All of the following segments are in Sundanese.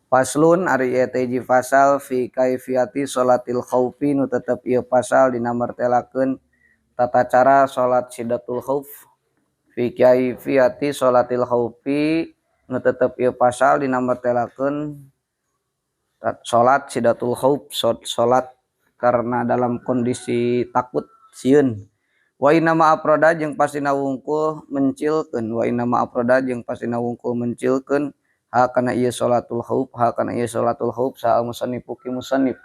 Faslun ari ieu teh hiji fasal fi kaifiyati sholatil khaufi nu tetep ieu pasal dina martelakeun tata cara salat sidatul khauf. Fi kaifiyati sholatil khaufi nu tetep ieu pasal dina martelakeun salat sidatul khauf, salat karena dalam kondisi takut sieun. Wa inna ma afroda jeung pastina wungkul mencilkeun, wa inna ma afroda jeung pastina wungkul mencilkeun ha kana ieu salatul khauf, ha kana ieu salatul khauf saha musannifu ki musannif,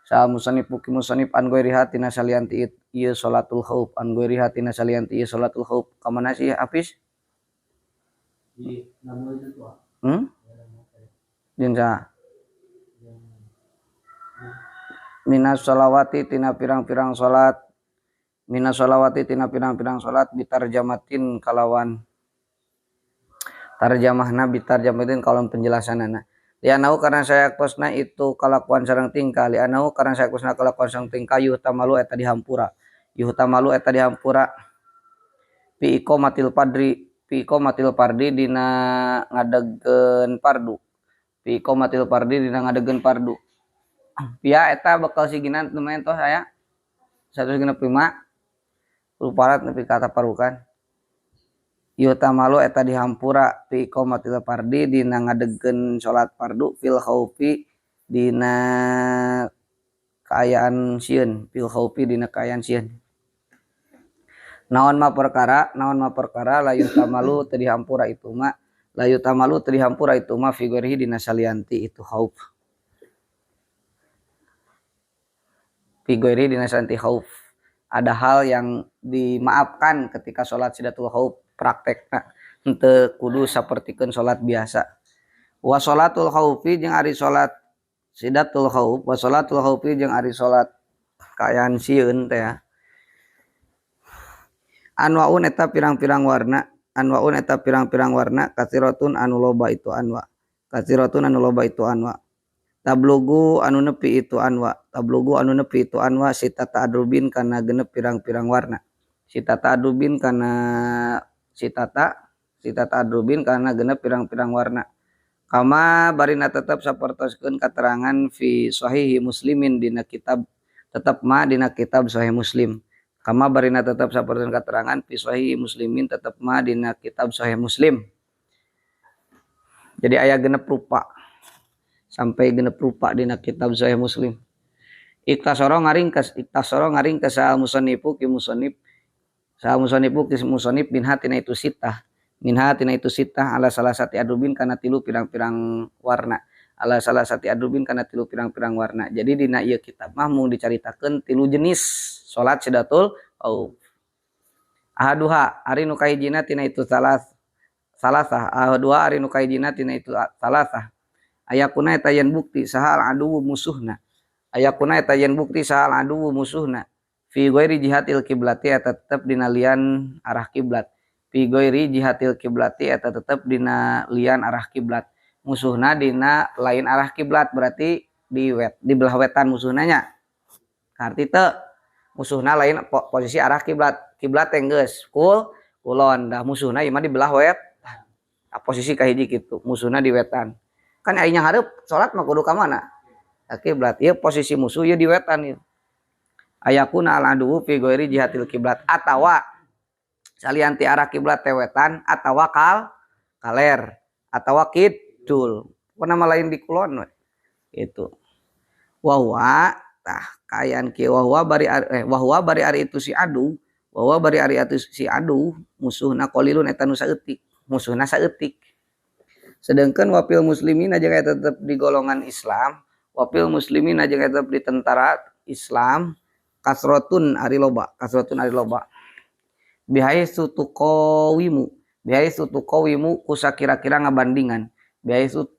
saha musannifu ki musannif an ghairiha tina salianti ieu salatul khauf, an ghairiha tina salianti ieu salatul khauf. Ka mana sih Hafiz? Jeung saha? Minas sholawati tina pirang-pirang salat, minas sholawati tina pirang-pirang salat bitarjamatin kalawan tarjamahna, bitarjamatin kalawan penjelasanana. Lianau karena saya kosna itu kalakuan sareng tingkah, lianau karena saya kosna kalakuan sareng tingkah yuhtamalu eta dihampura, yuhtamalu eta dihampura fi iqamatil fardhi, fi iqamatil fardhi dina ngadegkeun fardu, fi iqamatil fardhi dina ngadegkeun fardu. Pia eta bakal siginan lumayan toh saya 165 luparat nepi ka taparukan. Yuhtamalu eta dihampura fi iqamatil fardhi dina ngadegkeun salat fardu fil khaufi dina kaayaan sieun, fil khaufi dina kaayaan sieun. Naon ma perkara, naon ma perkara la yuhtamalu teu dihampura itu ma, la yuhtamalu teu dihampura itu ma fi ghairihi dina salianti itu khauf. Fi ghairihi dina salianti khauf. Ada hal yang dimaafkan ketika salat sidatul khauf praktekna henteu kudu sapertikeun salat biasa. Wa salatul khaufi jeung ari salat sidatul khauf, wa salatul khaufi jeung ari salat kaayaan sieun teh ya. Anwaun eta pirang-pirang warna, anwaun eta pirang-pirang warna katsiratun anu loba itu anwa, katsiratun anu loba itu anwa. Tablugu anu nepi itu anwa, tablugu anu nepi itu anwa sitata adrubin kana genep pirang-pirang warna. Sitata adrubin kana sitata, sitata adrubin kana genep pirang-pirang warna. Kama barina tetep sapertoskeun katerangan fi sahihi Muslimin dina kitab tetep ma dina kitab Sahih Muslim. Kama barina tetep sapertoskeun katerangan fi sahihi Muslimin tetep ma dina kitab Sahih Muslim. Jadi aya genep rupa. Sampai genep rupa dina kitab Sahih Muslim. Iktasara ngaringkes, iktasara ngaringkes saha musannifu ki musannif, saha musannifu ki musannif min hatina itu sitah, min hatina itu sitah ala salah sati adrubin kana tilu pirang-pirang warna, ala salah sati adrubin kana tilu pirang-pirang warna. Jadi dina ieu kitab mah mung dicaritakeun tilu jenis salat sidatul khauf. Ahaduha ari nu kahijina tina itu salah salasah, ahaduha ari nu kahijina tina itu salasah. Ayakuna eta yen bukti saha al aduwu musuhna, ayakuna eta yen bukti saha al aduwu musuhna fi ghairi jihatil kiblati eta tetep dina lian arah kiblat, fi ghairi jihatil kiblati eta tetep dina lian arah kiblat. Musuhna dina lain arah kiblat berarti di wet, di belah wetan musuhna nya. Arti teu musuhna lain posisi arah kiblat, kiblat teh geus kulon dah musuhna ieu mah di belah wet. Nah, posisi kahiji kitu, musuhna di wetan. Kan ari nya hareup salat mah kudu ka mana? Ka kiblat. Ieu posisi musuh ieu di wetan ieu. Ayakuna al aduwu fi ghairi jihatil kiblat atawa salian ti arah kiblat teh wetan atawa kaler atawa kidul. Pokona mah lain di kulon we. Gitu. Wa huwa tah kaayaan kieu wa huwa bari wa huwa bari ari itu si adu, wa huwa bari ari itu si adu musuhna qalilun eta nu saeutik, musuhna saeutik. Sedangkan wafil muslimin aja kayak tetep di golongan Islam, wafil muslimin aja kayak tetep di tentara Islam, kasrotun ari loba, kasrotun ari loba. Bihaisu tuqawimu, bihaisu tuqawimu kusa kira-kira ngabandingan, bihaisu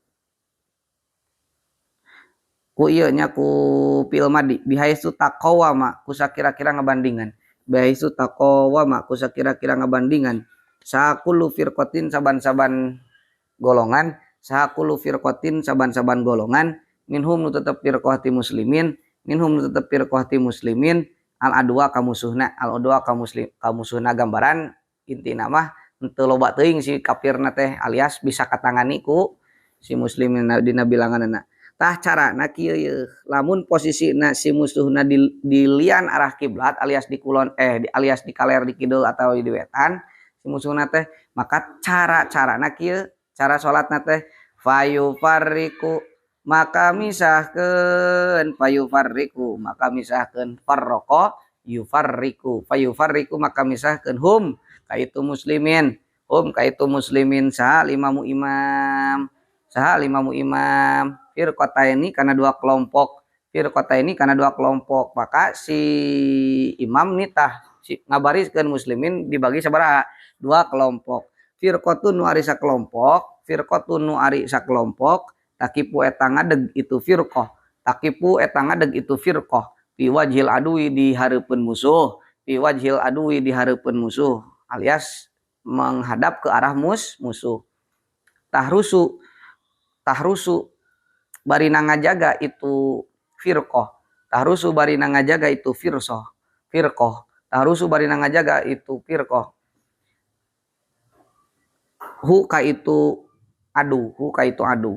ku ieu nya ku fi'il madi, bihaisu taqawama kusa kira-kira ngabandingan, bihaisu taqawama kusa kira-kira ngabandingan, sakullu firqatin saban-saban golongan, sahakulu firqatin saban-saban golongan, minhum nu tetep firqah ti muslimin, minhum nu tetep firqah ti muslimin, al adwa ka musuhna, al adwa ka muslim, ka musuhna gambaran intina mah henteu loba teuing si kafirna teh alias bisa katangani ku Si muslimin dina bilanganna. Tah carana kieu yeuh, lamun posisina si musuhna di lian arah kiblat alias di kulon alias di kaler di kidul atau di wetan si musuhna teh, maka cara-carana kieu, cara salatna teh fayufarriqu maka misahkeun, fayufarriqu maka misahkeun, farraqa yufarriqu, fayufarriqu maka misahkeun hum ka itu muslimin, hum ka itu muslimin saha limamu imam, saha limamu imam firqataini karena dua kelompok, firqataini karena dua kelompok, maka si imam nitah si ngabariskeun muslimin dibagi sabaraha dua kelompok, firqatun nu ari sakelompok, firqatun nu ari sakelompok takipu eta ngadeg itu firqah, takipu eta ngadeg itu firqah fi wajhil adui di hareupeun musuh, fi wajhil adui di hareupeun musuh alias menghadap ke arah musuh. Tahrusu, tahrusu barina ngajaga itu firqah, tahrusu barina ngajaga itu firsoh, firqah, tahrusu barina ngajaga itu firqah hu ka itu adu, hu ka itu adu.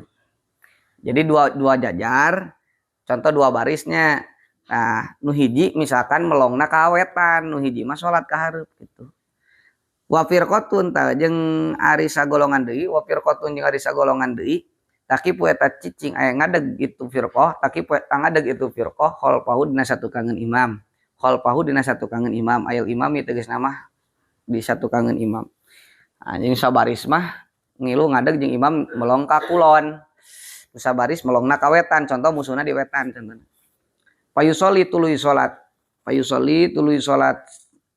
Jadi dua jajar, contoh dua barisnya. Nah, nu hiji misalkan melongna ka wetan, nu hiji mah salat ka hareup gitu. Wa firqatun tah jeung ari sagolongan deui, wa firqatun jeung ari sagolongan deui, takipu eta cicing aya ngadeg itu firqah, takipu eta ngadeg itu firqah khalfahu dina satukangeun imam. Khalfahu dina satukangeun imam, ayal imam ieu tegasna mah di satukangeun imam. Nah, jeung sabaris mah ngilu ngadeg jeung imam melong ka kulon. Sabaris melongna ka wetan, contoh musuhna di wetan contohna. Payusoli tuluy salat, payusoli tuluy salat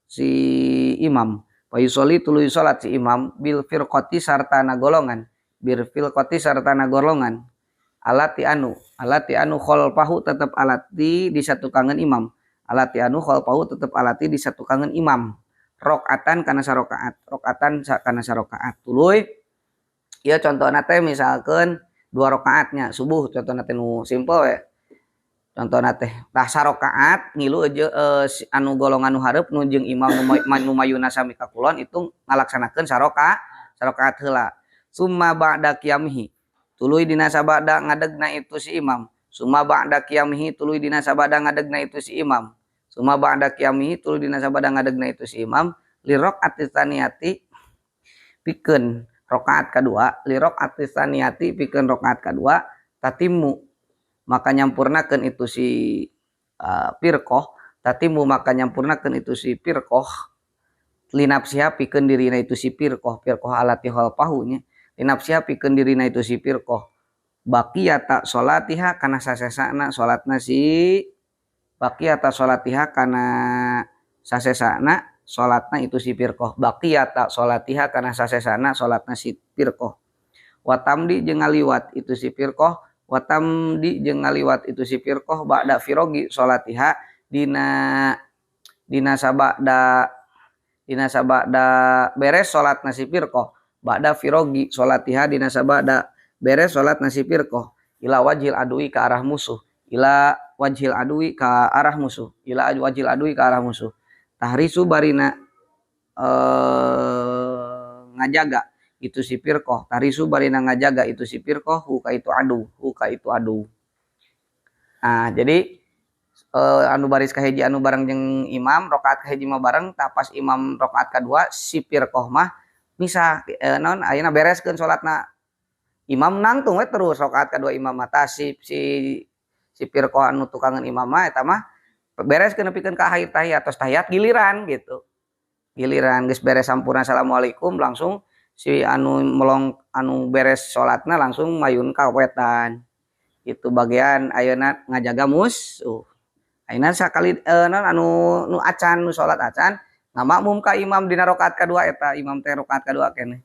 si imam, payusoli tuluy salat si imam bil firqati sartana golongan, bil firqati sartana golongan alati anu, alati anu khalfahu tetep alati di satukangeun imam, alati anu khalfahu tetep alati di satukangeun imam, rakaatan kana sarakaat, rakaatan kana sarakaat. Tuluy ieu contohna teh misalkeun dua rakaatnya subuh contohna teh nu simple we. Contohna teh tah sarakaat ngilu anu golongan nu hareup nu jeung imam nu mayuna sami ka kulon itu ngalaksanakeun sarakaat heula. Summa ba'da qiyamihi tuluy dina sabada ngadegna itu si imam, summa ba'da qiyamihi tuluy dina sabada ngadegna itu si imam, summa ba'da qiyamihi tuluy dina sabada ngadegna itu si imam li rakaati tsaniyati pikeun rakaat kadua, li rakaati tsaniyati pikeun rakaat kadua tatimu maka nyampurnakeun itu si firqah, tatimu maka nyampurnakeun itu si firqah linapsiha pikeun dirina itu si firqah, firqah alati khalfahu nya, linapsiha pikeun dirina itu si firqah baqiyata salatiha kana sasesana salatna si baqiyata salatiha kana sasesana salatna itu si firqah, baqiyata salatiha kana sasesana salatna si firqah, watamdi jeung ngaliwat itu si firqah, watamdi jeung ngaliwat itu si firqah ba'da firogi salatiha dina dina sabada dina sabada beres salatna si firqah, ba'da firogi salatiha dina sabada beres salatna si firqah ila wajhil adui ka arah musuh, ila wajhil adui ka arah musuh, ila wajhil adui ka arah musuh. Tahrisu barina ngajaga itu si firqah, tahrisu barina ngajaga itu si firqah hu ka itu adu, hu ka itu adu. Nah, jadi anu baris kahiji anu bareng jeung imam rakaat kahiji mah bareng, tah pas imam rakaat kadua si firqah mah misah naon ayeuna bereskeun salatna. Imam nangtung we terus rakaat kadua imam mah, tah si si firqah anu tukangeun imam mah eta mah bereskeun nepikeun ka akhir tahiyat, tos tahiyat giliran gitu. Giliran geus beres sampurna assalamualaikum langsung si anu melong anu beres salatna langsung mayun ka wetan. Itu bagian ayeuna ngajaga musuh. Ayeuna sakali naon anu nu acan nu salat acan ngamakmum ka imam dina rakaat kadua eta imam teh rakaat kadua keneh.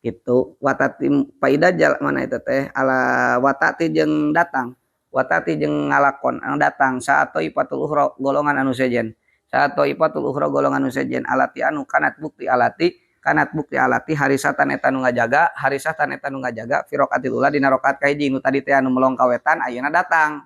Gitu watati faida jal mana eta teh ala watati jeung datang, watati jeung ngalakon anu datang saat thaifatul ukhra golongan anu sejen, saat thaifatul ukhra golongan anu sejen alati anu kanat bukti alati kanat bukti alati harisatan eta nu ngajaga, harisatan eta nu ngajaga fi rakaatil ula dina rakaat kahiji nu tadi teh anu melong ka wetan ayeuna datang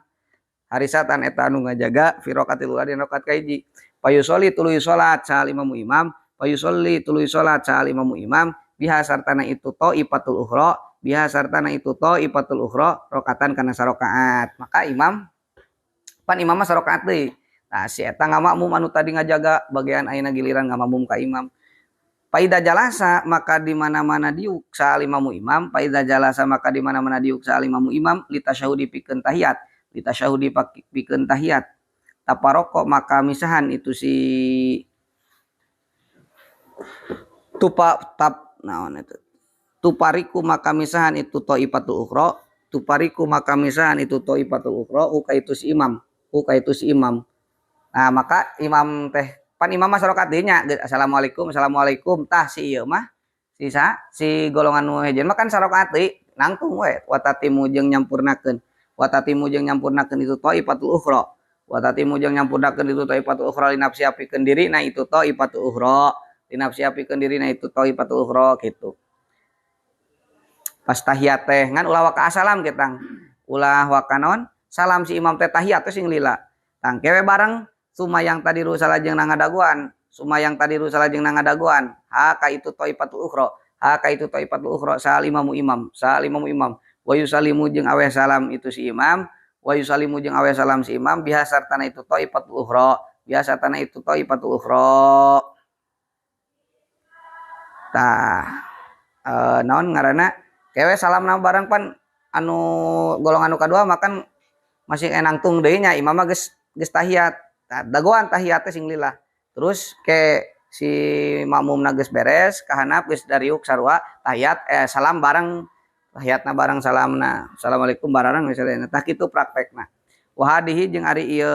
harisatan eta anu ngajaga fi rakaatil ula dina rakaat kahiji payusolli tuluy salat sahal imamu imam, payusolli tuluy salat sahal imamu imam biha sartana itu thaifatul ukhra, Biha sartana itu thaifatul ukhra rakaatan kana sarakaat. Maka imam pan imam mah sarakaat deui. Nah si eta ngamakmum anu tadi ngajaga bagian ayeuna giliran ngamakmum ka imam. Faida jalasa maka di mana-mana diuk saal imamu imam, faida jalasa maka di mana-mana diuk saal imamu imam litasyahudi pikeun tahiyat, litasyahudi pikeun tahiyat. Taparoko maka misahan itu si tupa tap naon itu. Tupariku maka misahan itu thaifatul ukhra, tupariku maka misahan itu thaifatul ukhra uka itu si imam, uka itu si imam. Nah maka imam teh pan imam mah sarakaat deui nya, assalamualaikum assalamualaikum tah si ieu mah sisa si golongan nu hejen mah kan sarakaat deui nangtung we watatimu jeung nyampurnakeun, watatimu jeung nyampurnakeun itu thaifatul ukhra, watatimu jeung nyampurnakeun itu thaifatul ukhra linafsi pikeun diri na itu thaifatul ukhra, linafsi pikeun diri na itu thaifatul ukhra kitu. Pas tahiyat teh ngan ulah waka salam kitang, ulah waka naon salam si imam teh tahiyat teh sing lila tang kewe bareng sumayang tadi salajeng nangadaguan, sumayang tadi salajeng nangadaguan, ha ka itu thaifatul ukhra, ha ka itu thaifatul ukhra sal imamu imam, sal imamu imam, wa yusallimu jeung aweh salam itu si imam, wa yusallimu jeung aweh salam si imam biha sartana itu thaifatul ukhra, biha sartana itu thaifatul ukhra. Tah naon ngaranna kewe salamna bareng pan anu golongan anu kadua makan masih enangtung deui nya imam mah geus geus tahiyat. Tah dagoan tahiyat teh sing lila. Terus ke si makmumna geus beres kahanap geus dariuk sarua tahiyat salam bareng tahiyatna bareng salamna. Assalamualaikum barareng misalnya. Tah kitu praktekna. Wa hadihi jeung ari ieu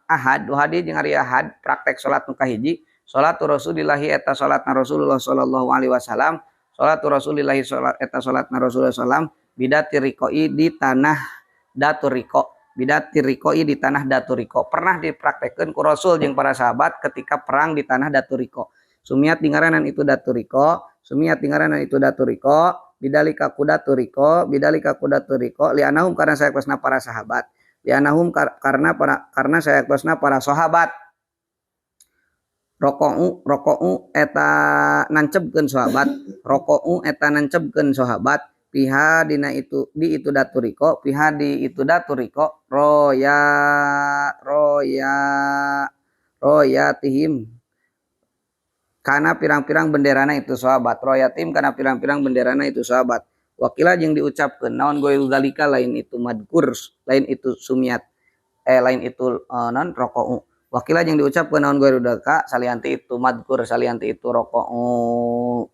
ahad, wa hadihi jeung ari ahad praktek salat nu kahiji, salatu Rasulillahi eta salatna Rasulullah sallallahu alaihi wasallam, salatu Rasulillahi salat eta salatna Rasulullah sallam bidati riqoi di tanah Daturiko, bidati riqoi di tanah Daturiko. Pernah dipraktekkeun ku Rasul jeung para sahabat ketika perang di tanah Daturiko. Sumiat dingaranan itu Daturiko, sumiat dingaranan itu Daturiko, bidalika ku Daturiko, bidalika ku Daturiko lianahum karena sayaktosna para sahabat. Lianahum karena para karena sayaktosna para sahabat. Roko'u roko'u eta nancebkeun sahabat, roko'u eta nancebkeun sahabat piha dina itu di itu Daturiko, piha di itu Daturiko roya roya royatihim kana pirang-pirang benderana itu sahabat, royatim kana pirang-pirang benderana itu sahabat. Wakila jeung diucapkeun naon goiru zalika lain itu madkur, lain itu sumiat, lain itu non roko'u. Wakila jeung diucapkeun naon goiru zalika salianti itu madkur, salianti itu roko'u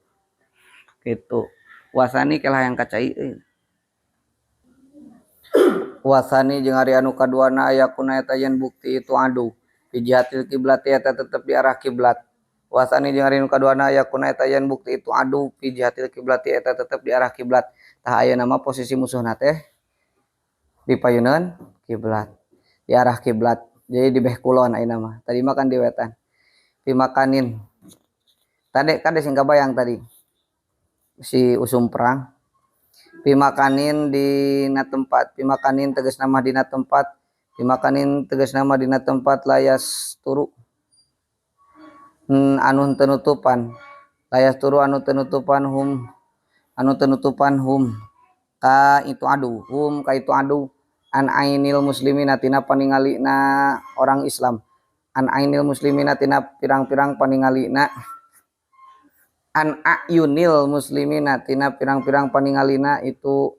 gitu. Wasani kelah yang kacai euy. Wasani jeung ari anu kaduana aya kuna eta yen bukti itu adu fi jihatil kiblat eta tetep di arah kiblat. Wasani jeung ari anu kaduana aya kuna eta yen bukti itu adu fi jihatil kiblat eta tetep di arah kiblat. Tah ayeuna mah posisi musuhna teh di payuneun kiblat, di arah kiblat. Jadi di beh kulon ayeuna mah. Tadi mah kan di wetan. Pimakanin. Tadi kan sing kabayang tadi. Si usum perang. Pimakanin dina tempat, pimakanin tegas nama dina tempat, pimakanin tegas nama dina tempat layas turu. Anu tenutupan. Layas turu anu tenutupan hum, anu tenutupan hum ka itu adu, hum ka itu adu an ainil muslimina tina paningalina orang Islam. An ainil muslimina tina pirang-pirang paningalina an ayunil muslimina tina pirang-pirang paningalina itu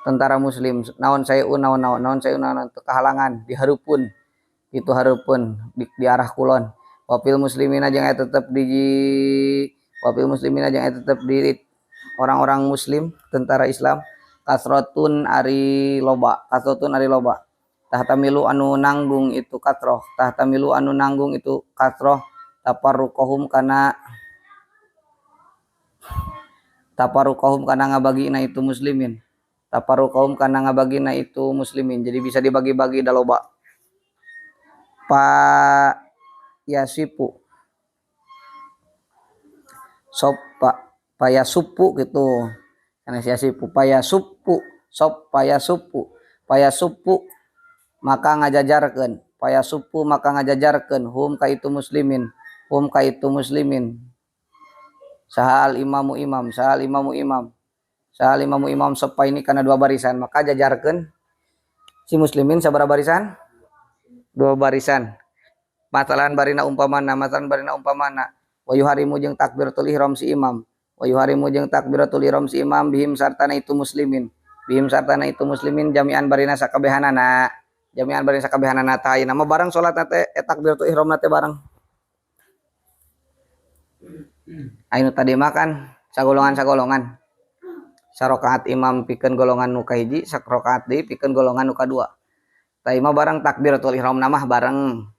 tentara muslim. Naon sayun naon naon naon sayun naon kehalangan di hareupeun, itu hareupeun di arah kulon. Wafil muslimina jeung aya tetep di wafil muslimina jeung aya tetep di orang-orang muslim tentara Islam kasrotun ari loba, kasrotun ari loba. Tahtamilu anu nanggung itu kasroh, tahtamilu anu nanggung itu kasroh taparruqahum kana taparruqahum kana ngabagina itu muslimin, taparruqahum kana ngabagina itu muslimin. Jadi bisa dibagi-bagi da loba. Pa yasipu sop pa payasupu gitu karena si yasipu payasupu sop payasupu payasupu maka ngajajarkeun, payasupu maka ngajajarkeun hum ka itu muslimin, hum ka itu muslimin. Saha al imamu imam, saha al imamu imam, Sahal imamu imam sopa ini karena dua barisan, maka jajarkeun si muslimin sabaraha barisan? Dua barisan. Matalan barina umpamana, matalan barina umpamana wa yuharimu jeung takbiratul ihram si imam. Wa yuharimu jeung takbiratul ihram si imam bihim sartana itu muslimin. Bihim sartana itu muslimin jami'an barina sakabehanana. Jami'an barina sakabehanana tah ayeuna mah bareng salatna teh takbiratul ihramna teh bareng. Ayeuna tadi mah kan sagolongan-sagolongan. Sarokaat imam pikeun golongan nu kahiji, sarokaat deui pikeun golongan nu kadua. Tah imah bareng takbiratul ihramna mah bareng.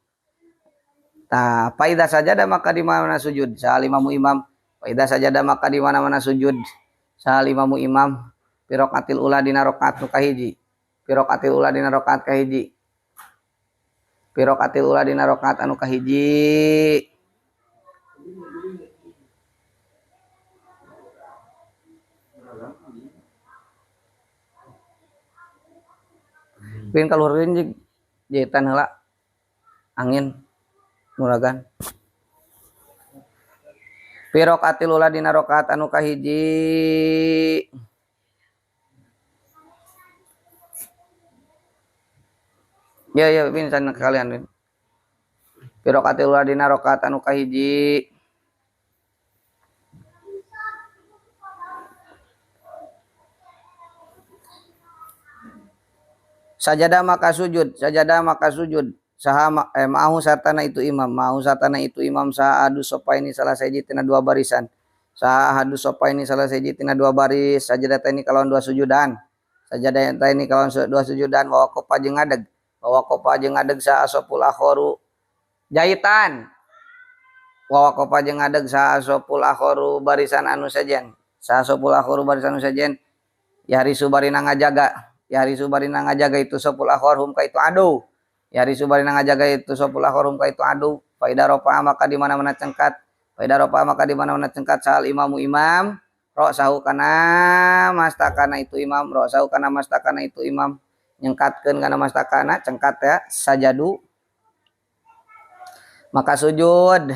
Tah faida sajada maka di mana sujud sahal imamu imam. Faida sajada maka di mana-mana sujud sahal imamu imam. Fi raqatil ula dina rakaat nu kahiji. Fi raqatil ula dina rakaat kahiji. Fi raqatil ula dina rakaat anu kahiji. Pin kaluhureun jeung jahitan heula angin muragan. Fi raqatil ula dina rakaat anu kahiji. Ya ya pin sana kalian pin. Fi raqatil ula dina rakaat anu kahiji. Sajadah maka sujud, sajadah maka sujud. Saha ma'ahu sartana itu imam, ma'ahu sartana itu imam saha adu sopa ini salah sahiji tina dua barisan. Saha adu sopa ini salah sahiji tina dua baris, sajadah ini kalawan dua sujudan. Sajadah ini kalawan dua sujudan wa waqafa jeung ngadeg. Wa waqafa jeung ngadeg saha sopul akhoru jahitan. Wa waqafa jeung ngadeg saha sopul akhoru barisan anu sejen. Saha sopul akhoru barisan anu sejen. Yahrisu barina ngajaga. Yahrisu barina ngajaga itu sopul akhor hum ka itu adu. Yahrisu barina ngajaga itu sopul akhor hum ka itu adu. Faida rofa maka di mana-mana cengkat. Faida rofa maka di mana-mana cengkat sahal imamu imam. Roksahu kana mastakana itu imam. Roksahu kana mastakana itu imam. Nyengkatkeun kana mastakana cengkat ya sajadu. Maka sujud.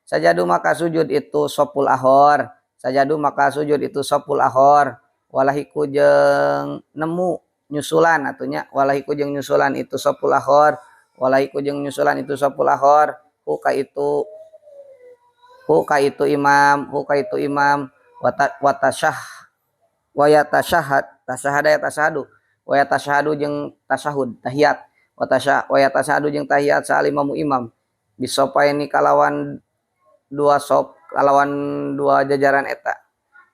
Sajadu maka sujud itu sopul akhor. Sajadu maka sujud itu sopul akhor. Walahiku jeung nemu nyusulan atunya walahiku jeung nyusulan itu sopul akhor. Walahiku jeung nyusulan itu sopul akhor. Huka itu imam, huka itu imam watasyah wayatasyahad tasyahada ya tasyahadu wayatasyahadu jeung tasyahud tahiyat watasyah wayatasyahadu jeung tahiyat salimamu imam bisopaini kalawan dua sop kalawan dua jajaran eta.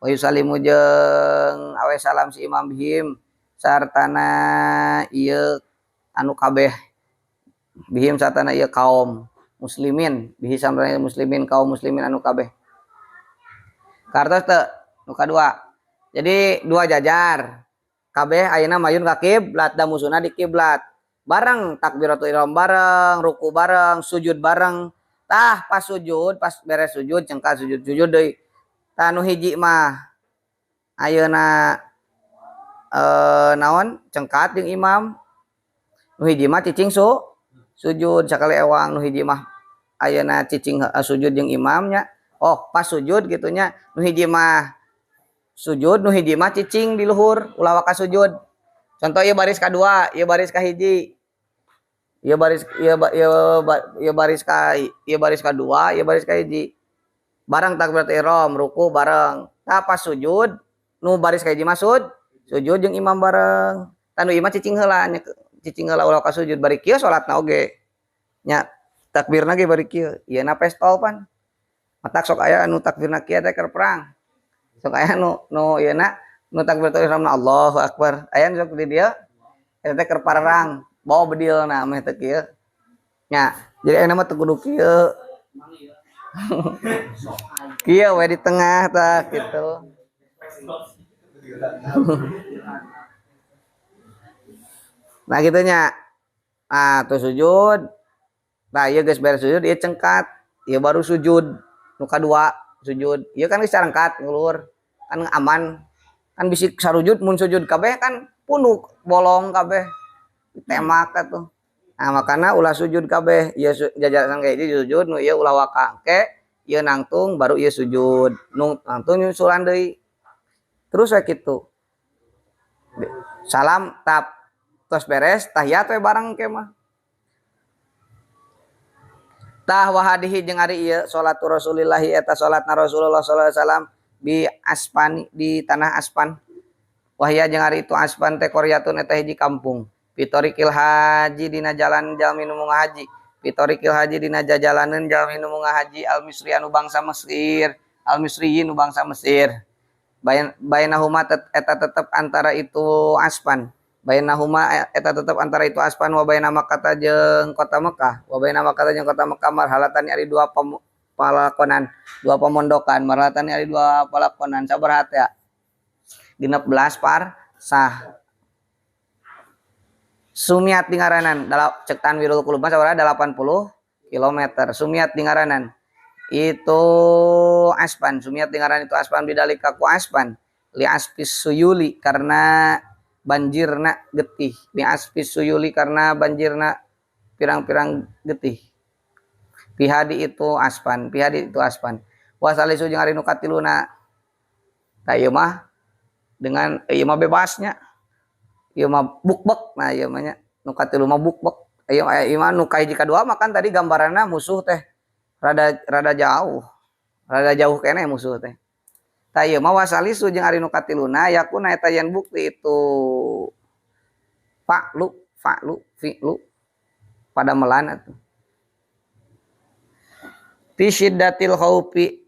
Wa yusalimu jeung awe salam si imam bihim sartana ieu anu kabeh bihim sartana ieu kaum muslimin bihi sartana muslimin kaum muslimin anu kabeh. Kartos teu nu kadua. Jadi dua jajar kabeh ayeuna mayun ka kiblat da musuna di kiblat. Bareng takbiratul ihram bareng, ruku bareng, sujud bareng. Tah pas sujud, pas beres sujud cengkat sujud sujud deui. Tah nu hiji mah ayeuna naon cengkat jeung imam. Nu hiji mah cicing sujud sakali ewang, nu hiji mah ayeuna cicing sujud jeung imamnya. Oh, pas sujud gitunya nu hiji mah sujud, nu hiji mah cicing di luhur ulah waka sujud. Contoh ieu baris kadua, ieu baris kahiji. Ieu baris ieu ieu baris ka ieu baris kadua, ieu baris kahiji. Bareng takbiratul ihram, ruku bareng. Tah pas sujud nu baris kahiji mah sujud jeung imam bareng. Tah nu imam cicing heula nya, cicing heula ulah ka sujud bari kieu salatna oge. Nya takbirna ge bari kieu. Ieu na pestol pan. Matak sok aya anu takbirna kieu teh keur perang. Sok aya nu nu ieu na nu takbiratul ihramna Allahu akbar. Aya nu sok di dieu eta teh keur parang, bawa bedilna meh teh kieu. Nya, jadi ayeuna mah teu kudu kieu. Kieu we di tengah tah gitu. Nah gitunya. Ah tuh sujud. Nah ieu geus beres sujud ieu cengkat, ieu baru sujud. Nu kadua sujud. Ieu kan geus carengkat ngulur. Kan aman. Kan bisi sarujud mun sujud kabeh kan punuk bolong kabeh. Temak atuh. Nah makana ulah sujud kabeh. Ieu jajaran kahiji sujud nu ieu ulah waka ke, ieu nangtung baru ieu sujud. Nu nangtung nyusulan deui. Terus we kitu. Salam tap tos beres tahiyat we bareng ke mah. Tah wa hadihi jeung ari ieu salatu Rasulillahi eta salatna Rasulullah sallallahu alaihi wasallam bi Aspani di tanah Aspan. Wahya jeung ari itu Aspan teh qaryatun eta hiji kampung. Fitorikil haji dina jalan jalmi nu ngahaji. Fitorikil haji dina jajalaneun jalmi nu ngahaji al Misri anu bangsa Mesir, al Misriyin nu bangsa Mesir. Bainahuma eta tetep antara itu Aspan. Bainahuma eta tetep antara itu Aspan wa baina Makkah jeung kota Mekah. Wa baina Makkah jeung kota Mekah marhalatan ari dua palakonan, dua pemondokan, marhalatan ari dua palakonan sabaraha teh? 16 par sah. Sumiat dingaranan cek Tanwirul Qulub mah sabaraha 80 kilometer. Sumiat dingaranan itu Aspan, sumiat dingaranan itu Aspan bidalika ku Aspan li aspis suyuli karena banjirna getih, li aspis suyuli karena banjirna pirang-pirang getih. Pihadi itu Aspan, pihadi itu Aspan. Wasalisu jeung ari nu katiluna. Tah ieu mah dengan ieu mah bebasnya. Ieu mah bukbek, nah ieu mah nya nu katilu mah bukbek. Ieu mah nu kahiji kadua mah kan tadi gambaranna musuh teh rada jauh. Rada jauh keneh musuh teh. Tah ieu mah wasalisu jeung ari nu katiluna yakuna eta yen bukti itu fa'lu fa'lu fi'lu pada melan atuh. Fi syiddatil khaufi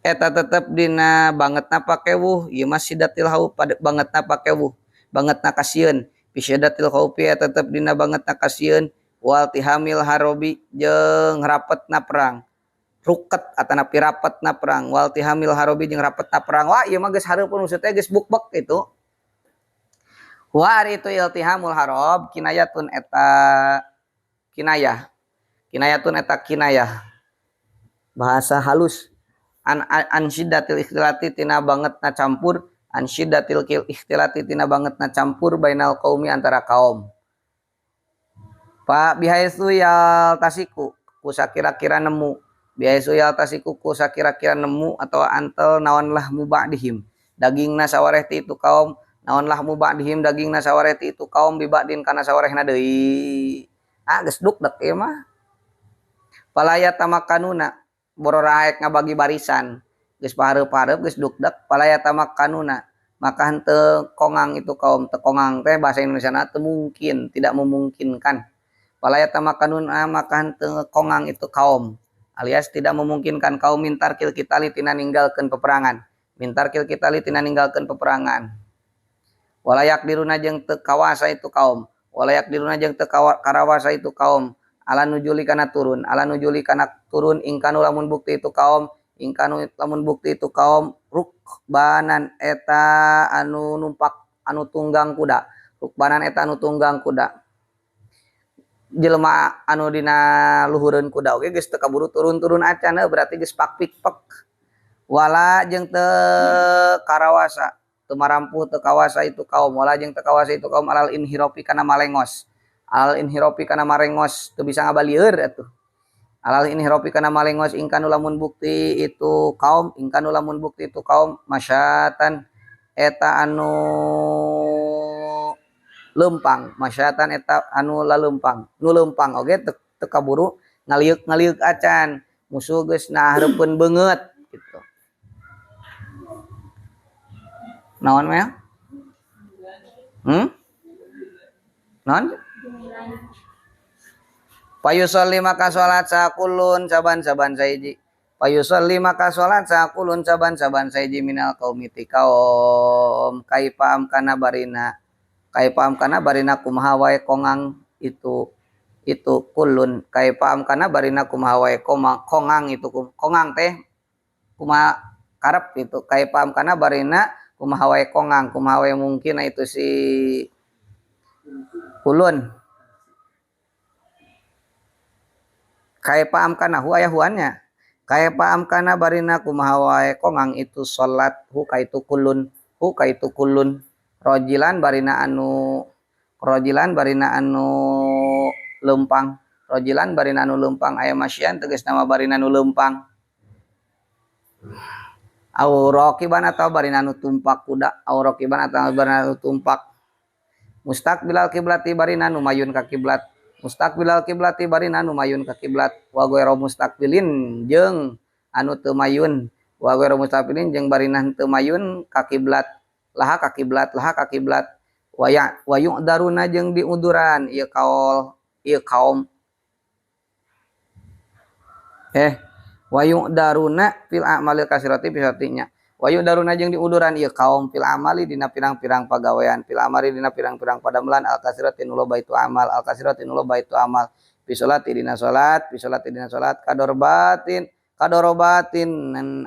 eta tetep dina bangetna pakewuh, ieu mah syiddatil khauf pada bangetna pakewuh, bangetna kasieun. Fi syiddatil khaufi eta tetep dina bangetna kasieun wal tihamil harobi jeung rapetna perang. Ruket atanapi rapetna perang wal tihamil harobi jeung rapetna perang. Wah ieu mah geus hareupeun maksud teh geus bukbek itu. Wa ari itu iltihamul harob kinayatun eta kinayah. Kinayatun eta kinayah. Bahasa halus. An syiddatil ikhtilati tina bangetna campur, an syiddatil ikhtilati tina bangetna campur bainal qaumi antara kaum. Pak bihaitsu yal tasiku kusakira-kira nemu, bihaitsu yal tasiku kusakira-kira nemu atau antel naon lah mubadihim. Dagingna sawareh ti itu kaum, naon lah mubadihim dagingna sawareh ti itu kaum bibadin kana sawarehna deui. Ah geus dukdek ieu mah. Palaya tamakanuna bororaek ngabagi barisan geus pahareup-hareup geus dukdek palaya tamakanuna maka henteu kongang itu kaum. Teu kongang teh bahasa Indonesia na teu mungkin, tidak memungkinkan. Palaya tamakanuna maka henteu kongang itu kaum alias tidak memungkinkan kaum mintarkil kitali tina ninggalkeun peperangan, mintarkil kitali tina ninggalkeun peperangan. Walayak diruna jeung teu kawasa itu kaum, walayak diruna jeung teu karawasa itu kaum ala nujuli kana turun, ala nujuli kana turun ingkanu lamun bukti itu kaum, ingkanu lamun bukti itu kaum rukbanan eta anu numpak anu tunggang kuda, rukbanan eta anu tunggang kuda. Jelema anu dina luhureun kuda oge geus teu kaburu turun-turun acan berarti geus pak-pik-pek. Wala jeung teu karawasa, teu marampuh teu kawasa itu kaum, wala jeung teu kawasa itu kaum alal inhirofi kana malengos. Alal inhirofi kana marengos teu bisa ngabalieur atuh. Alal inhirofi kana malengos ingkanu lamun bukti itu kaum, ingkanu lamun bukti itu kaum masyatan eta anu lempang, masyatan eta anu lalempang, nu lempang oge teu kaburu ngaliuk-ngaliuk acan, musuh geus na hareupeun beungeut gitu. Naon meh? Naon? Payusolli maka salat sakulun saban-saban saiji. Payusolli maka salat sakulun saban-saban saiji minal qaumi ti kaum kaifa amkana barina. Kaifa amkana barina kumaha wae kongang itu kulun. Kaifa amkana barina kumaha wae kongang itu kongang teh kumaha karep gitu. Kaifa amkana barina kumaha wae kongang kumaha wae mungkin itu si kulun. Kaifa amkana hu aya huannya. Kaifa amkana barina kumaha wae kongang itu salat hu kaitu kulun, hu kaitu kulun. Rojilan barina anu, rojilan barina anu lempang, rojilan barina anu lempang aya masyian tegas nama barina anu lempang. Au raqiban atawa barina nu tumpak kuda, au raqiban atawa barina nu tumpak mustaqbilal kiblati barina nu mayun ka kiblat, mustaqbilal kiblati barina nu mayun ka kiblat, wa ghairu mustaqbilin jeung anu teu mayun, wa ghairu mustaqbilin jeung barina teu mayun ka kiblat, laha ka kiblat, laha ka kiblat, wa yu'daruna jeung diuduran ieu kaol ieu kaum wa yu'daruna fil a'malil kasirati pisatinya, wa yu'daruna jeung diuduran ieu kaum fil amali dina pirang-pirang pagawean, fil amali dina pirang-pirang padamelan al kasirati nu loba itu amal, al kasirati nu loba itu amal, fi sholati dina salat, fi sholati dina salat, kadorbatin kadorobatin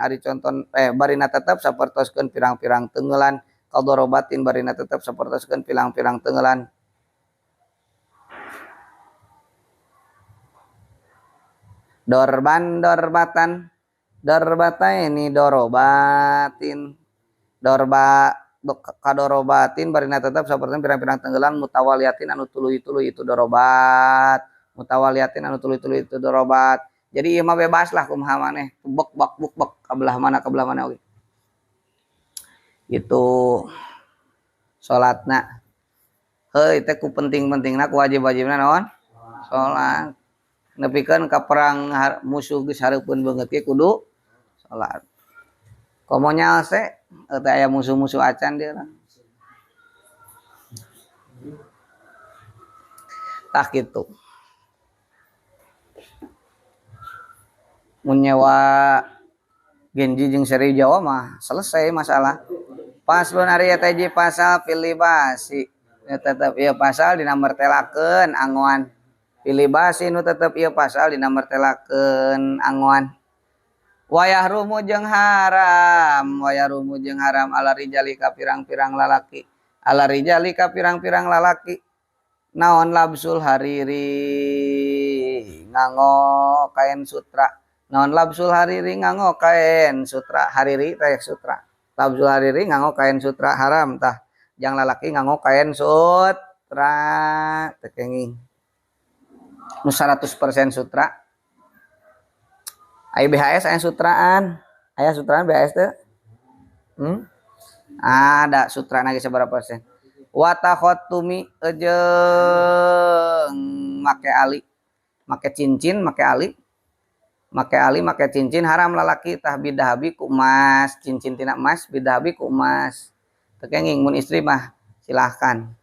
ari conton barina tetep sapertoskeun pirang-pirang tenggelan, kadorobatin barina tetep sapertoskeun pirang-pirang tenggelan. Dorban dorbatan dorbataini dorobatin dorba kadorobatin barina tetep sapertoskeun pirang-pirang tenggelan mutawaliatin anu tuluy-tuluy itu dorobat, mutawaliatin anu tuluy-tuluy itu dorobat. Jadi ieu mah bebas lah kumaha maneh, bek bek buk bek ka belah mana oge. Gitu salatna. Heuy teh ku penting-pentingna ku wajib-wajibna naon? Salat. Nepikeun ka perang musuh geus hareupeun beungeut ge kudu salat. Komo nyalse teh aya musuh-musuh acan dia. Tah kitu. Mun nyewa Genji jeung seri Jawa mah selesai masalah. Paslon ari eta hiji pasal pilih basi. Tetep ieu pasal dina mertelakeun angoan. Pilih basi nu tetep ieu pasal dina mertelakeun angoan. Wayahrumu jeung haram, wayahrumu jeung haram ala rijali ka pirang-pirang lalaki. Ala rijali ka pirang-pirang lalaki. Naon labsul hariri nganggo kain sutra. Naon labsul hariri nganggo kain sutra, hariri teh sutra. Labsul hariri nganggo kain sutra haram tah. Jang lalaki nganggo kain sutra teu kenging. Nu 100% sutra. Ai BHS aya sutraan. Aya sutraan BHS teh? Ada sutrana ge sabaraha persen. Wa takhattumi jeung make ali, make cincin, make ali. Make ali make cincin haram lalaki tah bidahabi ku emas, cincin tina emas bidahabi ku emas. Teu kenging mun istri mah silahkan.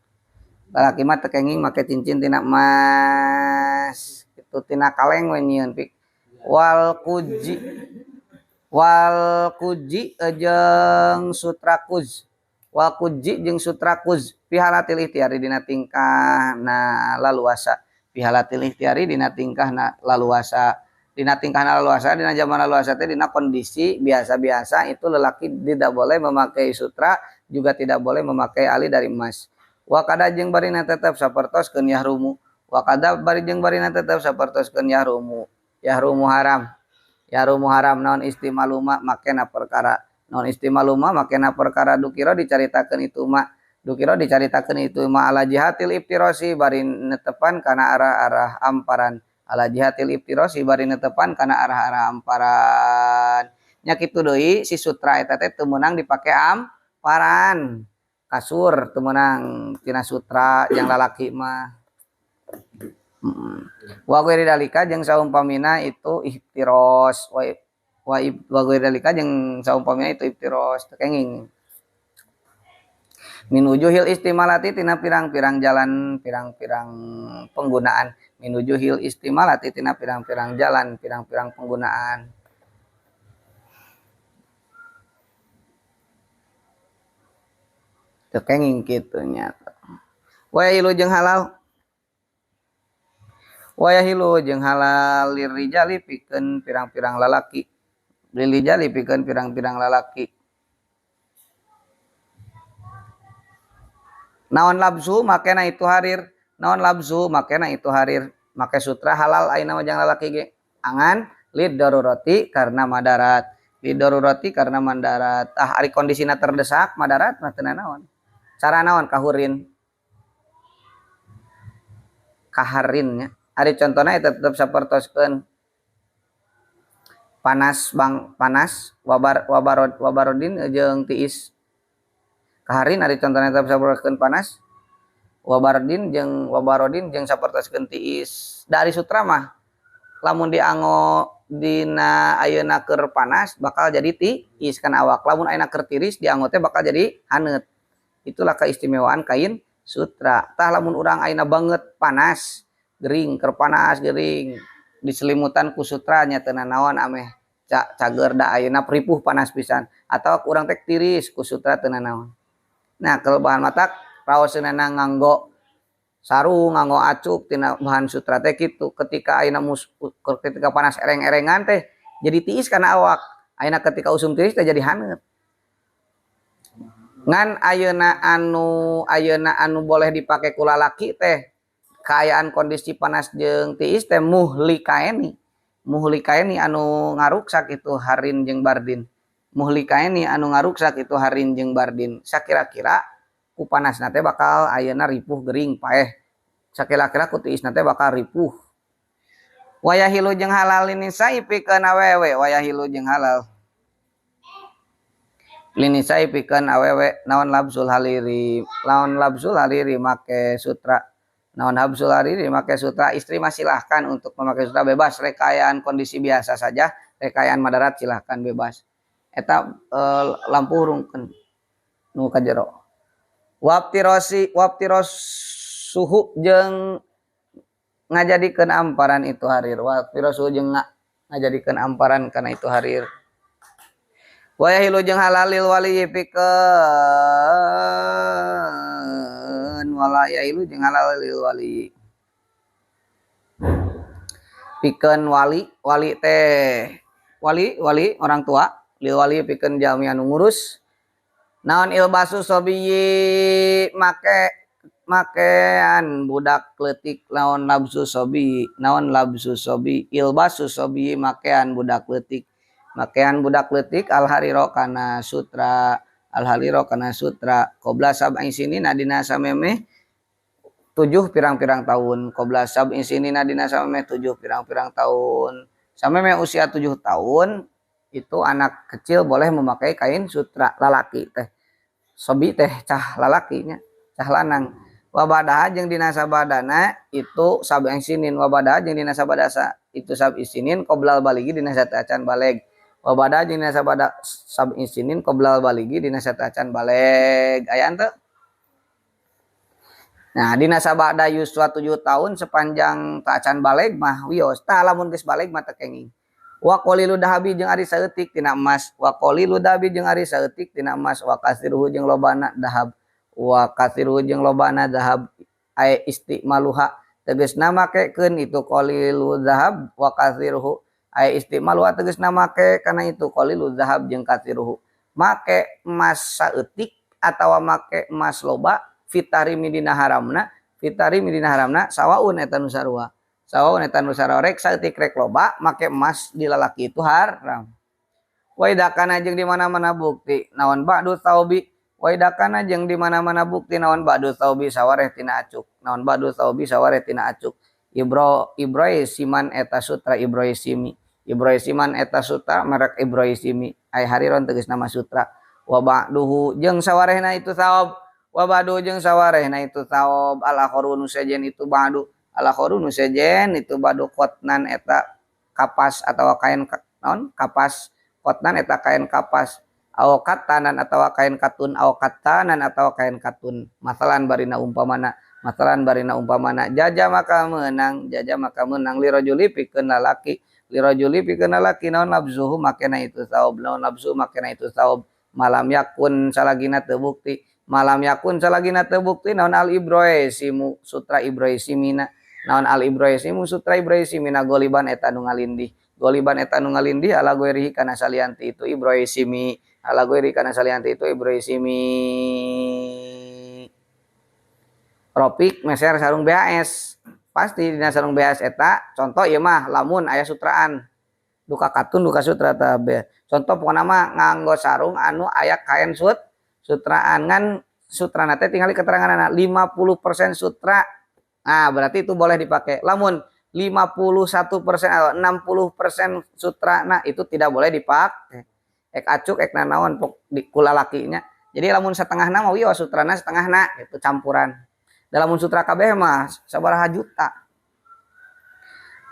Lalaki mah teu kenging make cincin tina emas. Kitu tina kaleng we nyieun pik. Wal kuji jeung sutra kuz. Wal kuji jeung sutra kuz fi halatil ikhtiari dina tingkahna laluasa. Fi halatil ikhtiari dina tingkahna laluasa. Dina tingkahna laluasa, dina zaman laluasa teh dina kondisi biasa-biasa itu lelaki tidak boleh memakai sutra, juga tidak boleh memakai ali dari emas. Wa kada jeung barina tetep sapertoskeun yahrumu. Wa kada bari jeung barina tetep sapertoskeun yahrumu. Yahrumu haram. Yahrumu haram naon istimaluma makena perkara. Naon istimaluma makena perkara dukira dicaritakeun itu ma. Dukira dicaritakeun itu ma ala jihatil iftirasi bari netepan kana arah-arah amparan. Ala jihatil iftirasi bari netepan kana arah-arah amparan. Nya kitu deui si sutra eta teh teu meunang dipake amparan. Kasur teu meunang tina sutra yang lalaki mah. Wa ghairi dalika jeung saumpamina itu iftiros, wa ghairi dalika jeung saumpamina itu iftiros teu kenging. Min wujuhil istimalati tina pirang-pirang jalan, pirang-pirang penggunaan. Min wujuhil istimalati tina pirang-pirang jalan, pirang-pirang penggunaan. Teu kenging kitu nya. Wa ilu jeung halal. Wayahilu jeung halal lirijali pikeun pirang-pirang lalaki. Lirijali pikeun pirang-pirang lalaki. Naon labsu makena itu harir. Naon labsu makena itu harir. Make sutra halal ayeuna mah jang lalaki ge. Angan lid darurati karena madarat. Lid darurati karena mandarat. Ah ari kondisina terdesak madarat mah teu naon. Cara naon kahurin. Kaharin nya. Ari contohna eta tetep sapertoskeun Panas bang panas wabar wabarod wabarodin jeung tiis kaharin ari contohna eta sapertoskeun panas wabardin jeung wabarodin jeung sapertoskeun tiis. Dari sutra mah lamun dianggo dina ayeuna keur panas bakal jadi tiis kana awak, lamun ayeuna keur tiris dianggo teh bakal jadi haneut. Itulah keistimewaan kain sutra. Tah lamun urang ayeuna banget panas gering, keur panas gering diselimutan ku sutra nya teu nanaon ameh cager da ayeuna ripuh panas pisan, atau urang teh tiris ku sutra teu nanaon. Nah kelebahan matak raoseunana nganggo sarung, nganggo acuk tina bahan sutra teh kitu. Ketika ayeuna ketika panas ereng-erengan teh jadi tiis kana awak. Ayeuna ketika usum tiris teh jadi haneut. Ngan ayeuna anu boleh dipake ku lalaki teh kaayaan kondisi panas jeung tiis teh muhlikaeni. Muhlikaeni anu ngaruksak itu harin jeung bardin. Muhlikaeni anu ngaruksak itu harin jeung bardin. Sakira-kira ku panasna teh bakal ayeuna ripuh gering paeh. Sakira-kira ku tiisna teh bakal ripuh. Wayahilu jeung halal linisa'i pikeun awewe, wayahilu jeung halal linisa'i pikeun awewe naon labsul haliri, naon labsul hariri make sutra, naon labsul hariri make sutra. Istri mah silahkan untuk memakai sutra bebas, rekayaan kondisi biasa saja, rekayaan madarat silahkan bebas. Eta lampu hurungkeun nu ka jero. Waftirosi waftiros suhu jeung ngajadikeun amparan itu harir, waftirosuhu jeung ngajadikeun amparan kana itu harir. Wayahilu jeung halal lil wali pikeun walayahilu jeung halal lil wali pikeun wali, wali teh wali wali orang tua, lil wali pikeun jalmi anu ngurus naon ilbasu sobiyi make makean budak leutik, naon labsu sobi, naon labsu sobi ilbasu sobi makean budak leutik, makean budak leutik al hariro kana sutra, al hariro kana sutra qobla sab'i sinina dina samemeh 7 pirang-pirang tahun, qobla sab'i sinina dina samemeh 7 pirang-pirang tahun. Samemeh usia 7 tahun itu anak kecil boleh memakai kain sutra lalaki teh. Sobi teh cah lalakinya, cah lanang. Wabadaha jeung dina sabadana itu sab'i sinin, wabadaha jeung dina sabadasa itu sab'i sinin qoblal baligi dina sateuacan baleg. Wabadaha jeung dina sabada sab'i sinin qoblal baligi dina sateuacan baleg. Aya henteu? Nah, dina sabada yuswa 7 tahun sepanjang teu acan baleg mah wios. Tah lamun geus baleg mah teu kenging. Wa qalilu dahabi jeung ari saeutik tina emas, wa qalilu dahabi jeung ari saeutik tina emas, wa katsiruhu jeung lobana dahab, wa katsiruhu jeung lobana dahab ay istimaluha tegasna makekeun itu qalilu dahab, wa katsiruhu ay istimaluha tegasna make kana itu qalilu dahab jeung katsiruhu. Make emas saeutik atawa make emas loba fitahrimi dina haramna, fitahrimi dina haramna sawaun eta nu sarua. Sawaun eta nu sarua, rek saeutik rek loba make emas di lalaki itu haram. Wa idza kana jeung di mana-mana bukti naon ba'du taubi, wa idza kana jeung di mana-mana bukti naon ba'du taubi sawareh tina acuk, naon ba'du taubi sawareh tina acuk. Ibro ibroisiman eta sutra ibroisimi, ibroisiman eta sutra merek ibroisimi ay hariron tegas nama sutra. Wa ba'duhu jeung sawarehna itu saob, wa ba'du jeung sawarehna itu saob al akharu nu sejen itu ba'du, al akharu nu sejen itu ba'du qotnan eta kapas atawa kain naon kapas, qotnan eta kain kapas aw katanan atawa kain katun, aw katanan atawa kain katun. Masalan barina umpamana, masalan barina umpamana jaja maka meunang, jaja maka meunang lirajuli pikeun lalaki, lirajuli pikeun lalaki naon labzuhu makena itu saob, naon labzu makena itu saob malam yakun salagina teu bukti, malam yakun salagina teu bukti naon al ibroisimu sutra ibroisimina, naon al ibroisimu sutra ibroisimina goliban eta nu ngalindih, goliban eta nu ngalindih ala goirihi kana salianti itu ibroisimi, ala goirihi kana salianti itu ibroisimi. Ropik meser sarung BHS pasti dina sarung BHS eta contoh ieu mah lamun aya sutraan duka katun duka sutra tah contoh pokona mah nganggo sarung anu aya kain sutraan ngan sutrana teh tingali keteranganana 50% sutra. Nah, berarti itu boleh dipakai. Lamun 51% atau 60% sutrana itu tidak boleh dipakai. Ek acuk ek nanaon di kulalakinya. Jadi lamun setengahna mah wios sutrana setengahna itu campuran. Lamun sutra kabeh mah sabaraha juta.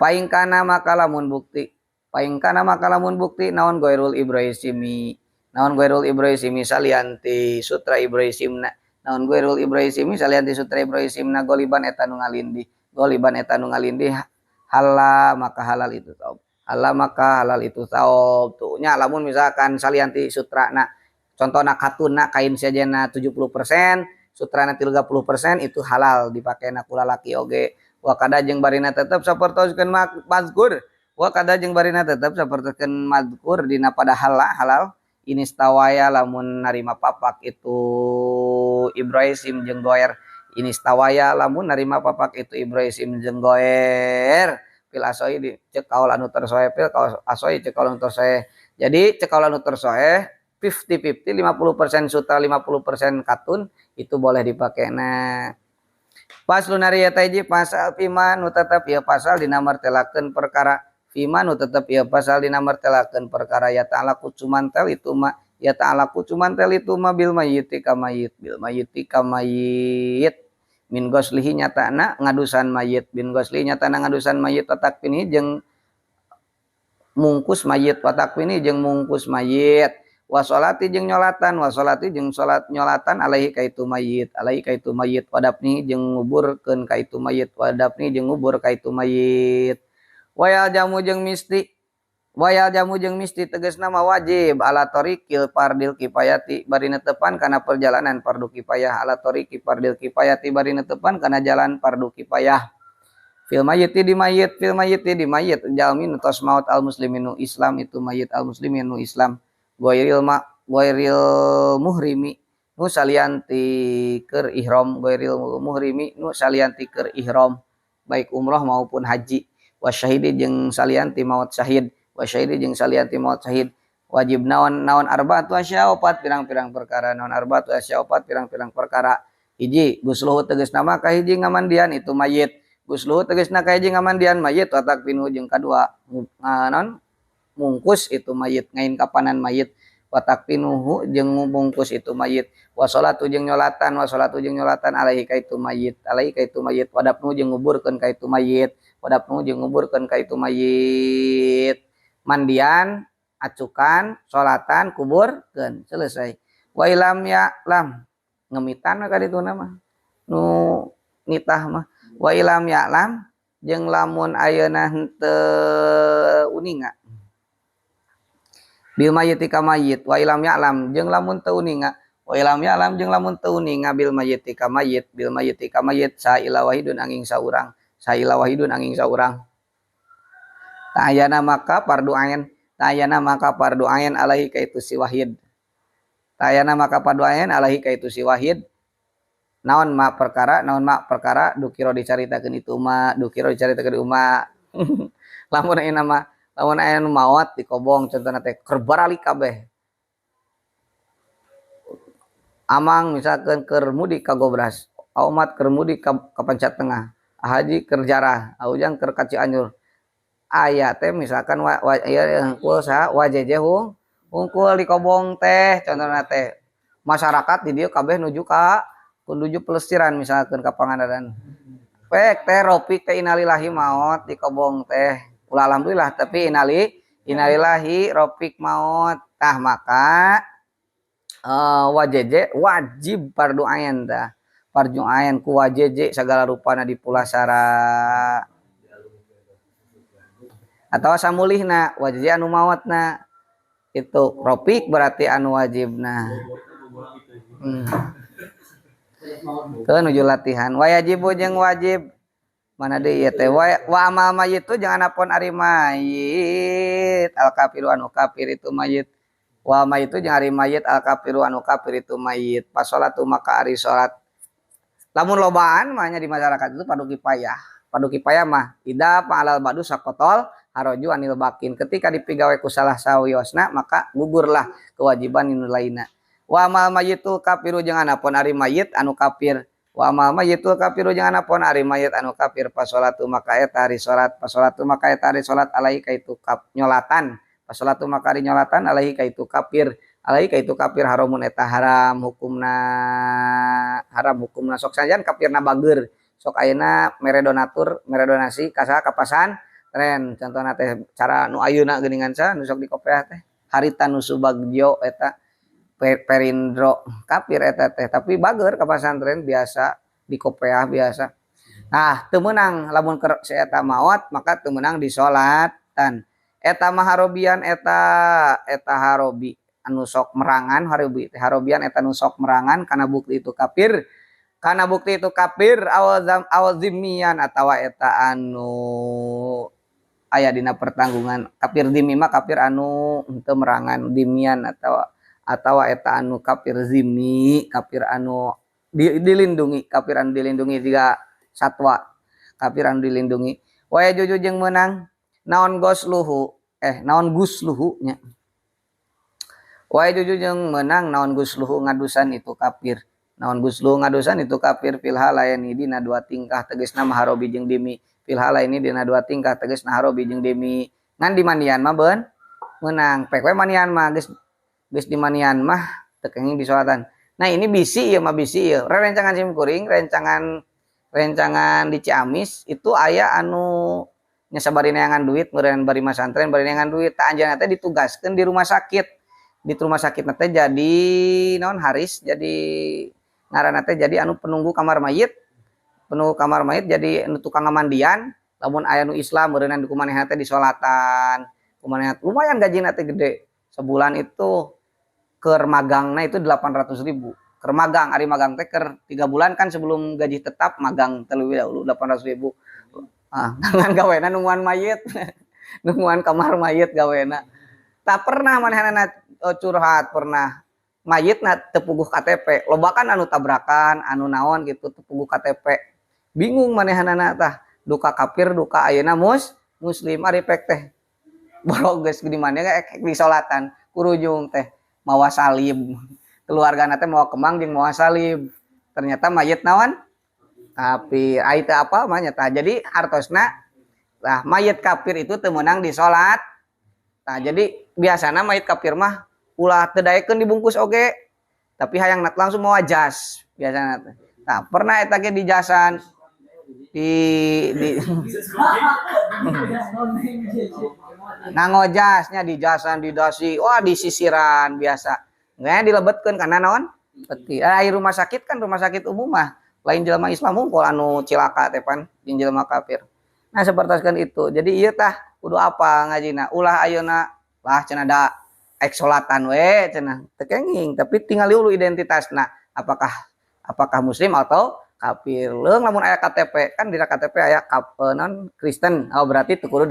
Paingkana maka lamun bukti. Paingkana maka lamun bukti naon goirul ibraisimi. Naon goirul ibraisimi salianti sutra ibraisimna. Naon goirul ibraisimi salianti sutra ibraisimna goliban eta nu ngalindih. Goliban eta nu ngalindih halal maka halal itu saob. Halal maka halal itu saob. Tuh nya lamun misalkan salianti sutrana contohna katunna kain sejenna 70%, sutrana 30% itu halal dipakena ku lalaki oge. Wa kada jeung barina tetep sapertoskeun mazkur. Wa kada jeung barina tetep sapertoskeun mazkur dina pada halal inistawaya lamun narima papak itu Ibrahim jeung goer. Inistawaya lamun narima papak itu Ibrahim jeung goer fil asoi di cek kaul anu tersoe fil kaul asoi cek kaul anu tersoe. Jadi cek kaul anu tersoe 50-50, 50% sutra 50% katun itu boleh dipakai. Nah pas lunari eta hiji pasal fima nu tetep ieu pasal dina martelakeun perkara fima nu tetep ieu pasal dina martelakeun perkara ya ta'ala ku cumantel itu ma ya ta'ala ku cumantel itu ma bil mayyiti ka mayyit bil mayyiti ka mayyit min goslihi nyatana ngadusan mayit bin goslihi nyatana ngadusan mayit watakfini jeung mungkus mayit watakfini jeung mungkus mayit wasolati jeung nyolatan wasolati jeung salat nyolatan alaihi ka itu mayit alaihi ka itu mayit wadapni jeung nguburkeun ka itu mayit wadapni jeung ngubur ka itu mayit wayal jamu jeung misti wayal jamu jeung misti tegasna mah wajib ala tariqil fardil kifayati bari netepan kana perjalanan fardu kifayah ala tariqi fardil kifayati bari netepan kana jalan fardu kifayah fil mayyiti di mayit fil mayyiti di mayit jalmi nu tos maut al musliminu Islam itu mayit al musliminu Islam goiril ma goiril muhrimi nu salianti keur ihram goiril muhrimi nu salianti keur ihram baik umroh maupun haji wasyahidi jeung salianti maut syahid wasyahidi jeung salianti maut syahid wajib naon naon arbaatu asya opat pirang-pirang perkara naon arbaatu asya opat pirang-pirang perkara hiji gusluhu tegasna mah kahiji ngamandian itu mayit gusluhu tegasna kahiji ngamandian mayit watak pinu jeung kadua naon mungkus itu mayit ngain kapanan mayit watak pinuhu jeung mungkus itu mayit wasolatu jeung nyolatan wasolatu jeung nyolatan alaihi ka itu mayit alaihi ka itu mayit wadapnu jeung nguburkeun ka itu mayit wadapnu jeung nguburkeun ka itu mayit mandian acukan solatan kuburkeun selesai wa ilam ya lam ngemitan ka ditu mah nu nitah mah wa ilam ya lam jeung lamun ayeuna henteu uninga bil mayyiti ka mayyit wa ilam ya'lam jeung lamun teu uninga wa ilam ya'lam jeung lamun teu uninga bil mayyiti ka mayyit bil mayyiti ka mayyit saila wahidun angin saurang saila wahidun angin saurang ta'ayana maka fardu ain ta'ayana maka fardu ain alaihi ka itu si wahid ta'ayana maka fardu ain alaihi ka itu si wahid naon ma perkara dukiro dicaritakeun itu ma dukiro dicaritakeun di umma lamun ayeuna mah lamun aya nu maot dikobong contohna teh keur baralik kabeh amang misalkan keur mudik ka Gobras aumat keur mudik ka Panca Tengah haji keur jarah aujang keur ka Cianjur aya teh misalkan wa ieu hungkul saha wajeje hungkul dikobong teh contohna teh masyarakat di dieu kabeh nuju ka nuju pelesiran misalkan ka Pangandaran pek teh ropik teh innalillahi maot dikobong teh ulah alhamdulillah tapi innalillahi ropik maut tah maka wajeje wajib fardu ain tah fardu ain ku wajeje segala rupana dipulasara atau samulihna wajeje anu maotna itu ropik berarti anu wajibna Tuh nuju latihan wajibu jeung wajib mana deui ieu teh wa amal mayit tu jangan apon ari mayit al kafiru anu kafir itu mayit wa mayit tu jeung ari mayit al kafiru anu kafir itu mayit pas salatu maka ari salat lamun lobaan mah nya di masyarakat itu fardu kifayah fardu kifayah mah ida fa'alal badu sakotol haroju anil bakin ketika dipigawe ku salah sawiosna maka gugurlah kewajiban nu lainna wa amal mayitu kafiru jeung anapun ari mayit anu kafir Wa amal mayyitul kafiru jeung anapun ari mayit anu kafir pasolatu maka eta ari salat pasolatu maka eta ari salat alaihi ka itu kap nyolatan pasolatu maka ari nyolatan alaihi ka itu kafir alaihi ka itu kafir haramun eta haram hukumna sok sajan kafirna bager sok ayeuna mere donatur mere donasi ka saha ka pasantren contohna teh cara nu ayeuna geuningan saha nu sok dikopeah teh Harita nu Subagio eta Perindro kafir eta teh tapi bager ka pasantren biasa dikopeah biasa. Nah teu meunang lamun keur si eta maot maka teu meunang disolatan eta mah harobian eta harobi anu sok merangan harobi teh harobian eta nu sok merangan kana bukti itu kafir kana bukti itu kafir awal zimmian atawa eta anu aya dina pertanggungan kafir zimmi mah kafir anu henteu merangan zimmian atawa eta anu kafir zimmi kafir anu dilindungi kafir anu dilindungi juga satwa kafir anu dilindungi wa yajuju jeung meunang naon gosluhu naon gusluhu nya wa yajuju jeung meunang naon gusluhu ngadusan itu kafir naon gusluhu ngadusan itu kafir fil halaini dina dua tingkah tegasna mah harobi jeung dimi fil halaini dina dua tingkah tegasna harobi jeung dimi ngan di mandian mah beun meunang pek we mandian mah geus geus di mandian mah teu kenging disolatan. Nah ini bisi ieu mah bisi ieu rencangan sim kuring rencangan di Ciamis itu aya anu nya sabari neangan duit meureun bari masantren bari neangan duit tah anjeunna teh ditugaskeun di rumah sakit di rumah sakit teh jadi naon haris jadi ngaranna teh jadi anu penunggu kamar mayit jadi anu tukang ngamandian lamun aya nu Islam meureunna di kumanehna teh disolatan kumanehna lumayan gajina teh gede sebulan itu keur magangna itu 800.000 keur magang ari magang teh keur 3 bulan kan sebelum gaji tetap magang terlebih dahulu 800.000 ah ngan gawena nungguan mayit nungguan kamar mayit gawena tak pernah manehna curhat pernah mayitna teu puguh KTP loba kan anu tabrakan anu naon gitu teu puguh KTP bingung manehanana tah duka kafir duka ayeuna muslim ari pek teh borok geus di mana ek disolatan kurujung teh mawa salib keluargana teh mawa kemang jeung mawa salib ternyata mayit naon kafir ai teu apa mah nya tah jadi hartosna lah mayit kafir itu teu meunang disolat tah jadi biasana mayit kafir mah ulah teu daekeun dibungkus oge tapi hayang langsung mawa jas biasana teh tah pernah eta ge dijasan di nganggo jasnya di jasan di dasi wah disisiran biasa nggak dilebetkeun karena naon peti ai rumah sakit kan rumah sakit umum mah lain jelema Islam hungkul anu cilaka teh pan jeung jelema kafir nah sapertoskeun itu jadi ieu tah kudu apa ngajina ulah ayeuna lah cenah da ek solatan we cenah teu kenging tapi tinggal dulu identitasna apakah muslim atau kafir leung lamun aya KTP kan dina KTP aya non Kristen oh berarti teu kudu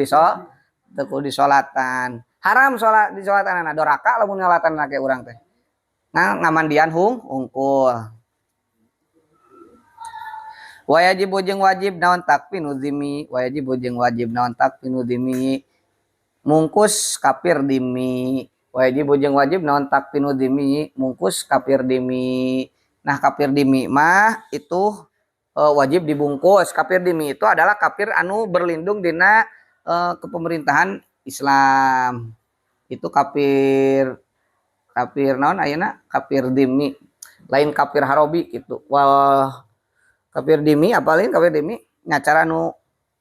disolatan haram salat disolatan doraka lamun nyolatan ke urang teh nah ngamandian hungkul wajib jeung wajib naon takfinu dzimmi wajib jeung wajib naon takfinu dzimmi mungkus kafir dimi wajib jeung wajib naon takfinu dzimmi mungkus kafir dimi. Nah kafir dimi mah itu wajib dibungkus. Kafir dimi itu adalah kafir anu berlindung dina kepemerintahan Islam. Itu kafir naon ayeuna kafir dimi. Lain kafir harobi gitu. Wah kafir dimi apa lain kafir dimi nya cara nu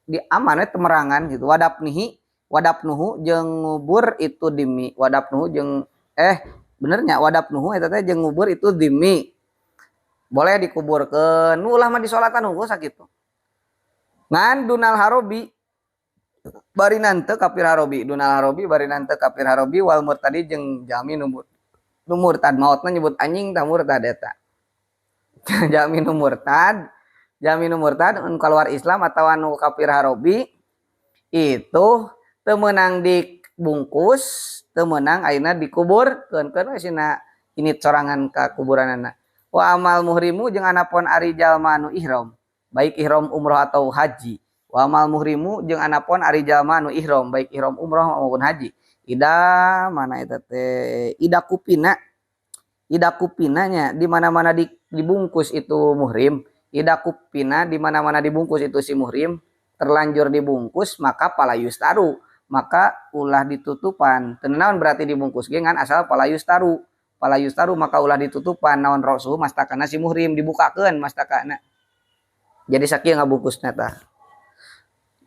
di aman we temerangan gitu. Wadapnihi wadapnuhu jeung ngubur itu dimi. Wadapnuhu jeung benernya wadapnuhu eta teh jeung ngubur itu dimi. Boleh dikuburkeun ulah mah disolatan hungkul sakitu ngan dunal harobi bari nante kafir harobi dunal harobi bari nante kafir harobi wal murtadi jeung jami nu murtad maotna nyebut anjing tah murtad eta jami nu murtad anu keluar Islam atawa nu kafir harobi itu teu meunang dibungkus teu meunang ayeuna dikuburkeun keun we sina init sorangan ka kuburanana. Wa amal muhrimu jeung anapon ari jalma anu ihram baik ihram umroh atau haji wa amal muhrimu jeung anapon ari jalma anu ihram baik ihram umroh maupun haji ida mana eta teh ida kupina nya di mana-mana dibungkus itu muhrim Ida kupina di mana-mana dibungkus itu si muhrim, terlanjur dibungkus maka pala yustaru, maka ulah ditutupan. Teu naon berarti dibungkus ge ngan asal pala yustaru. Pala yustaru maka ulah ditutupan naon ra'suhu mastakana si muhrim dibukakeun mastakana. Jadi sakieu ngabungkusna tah.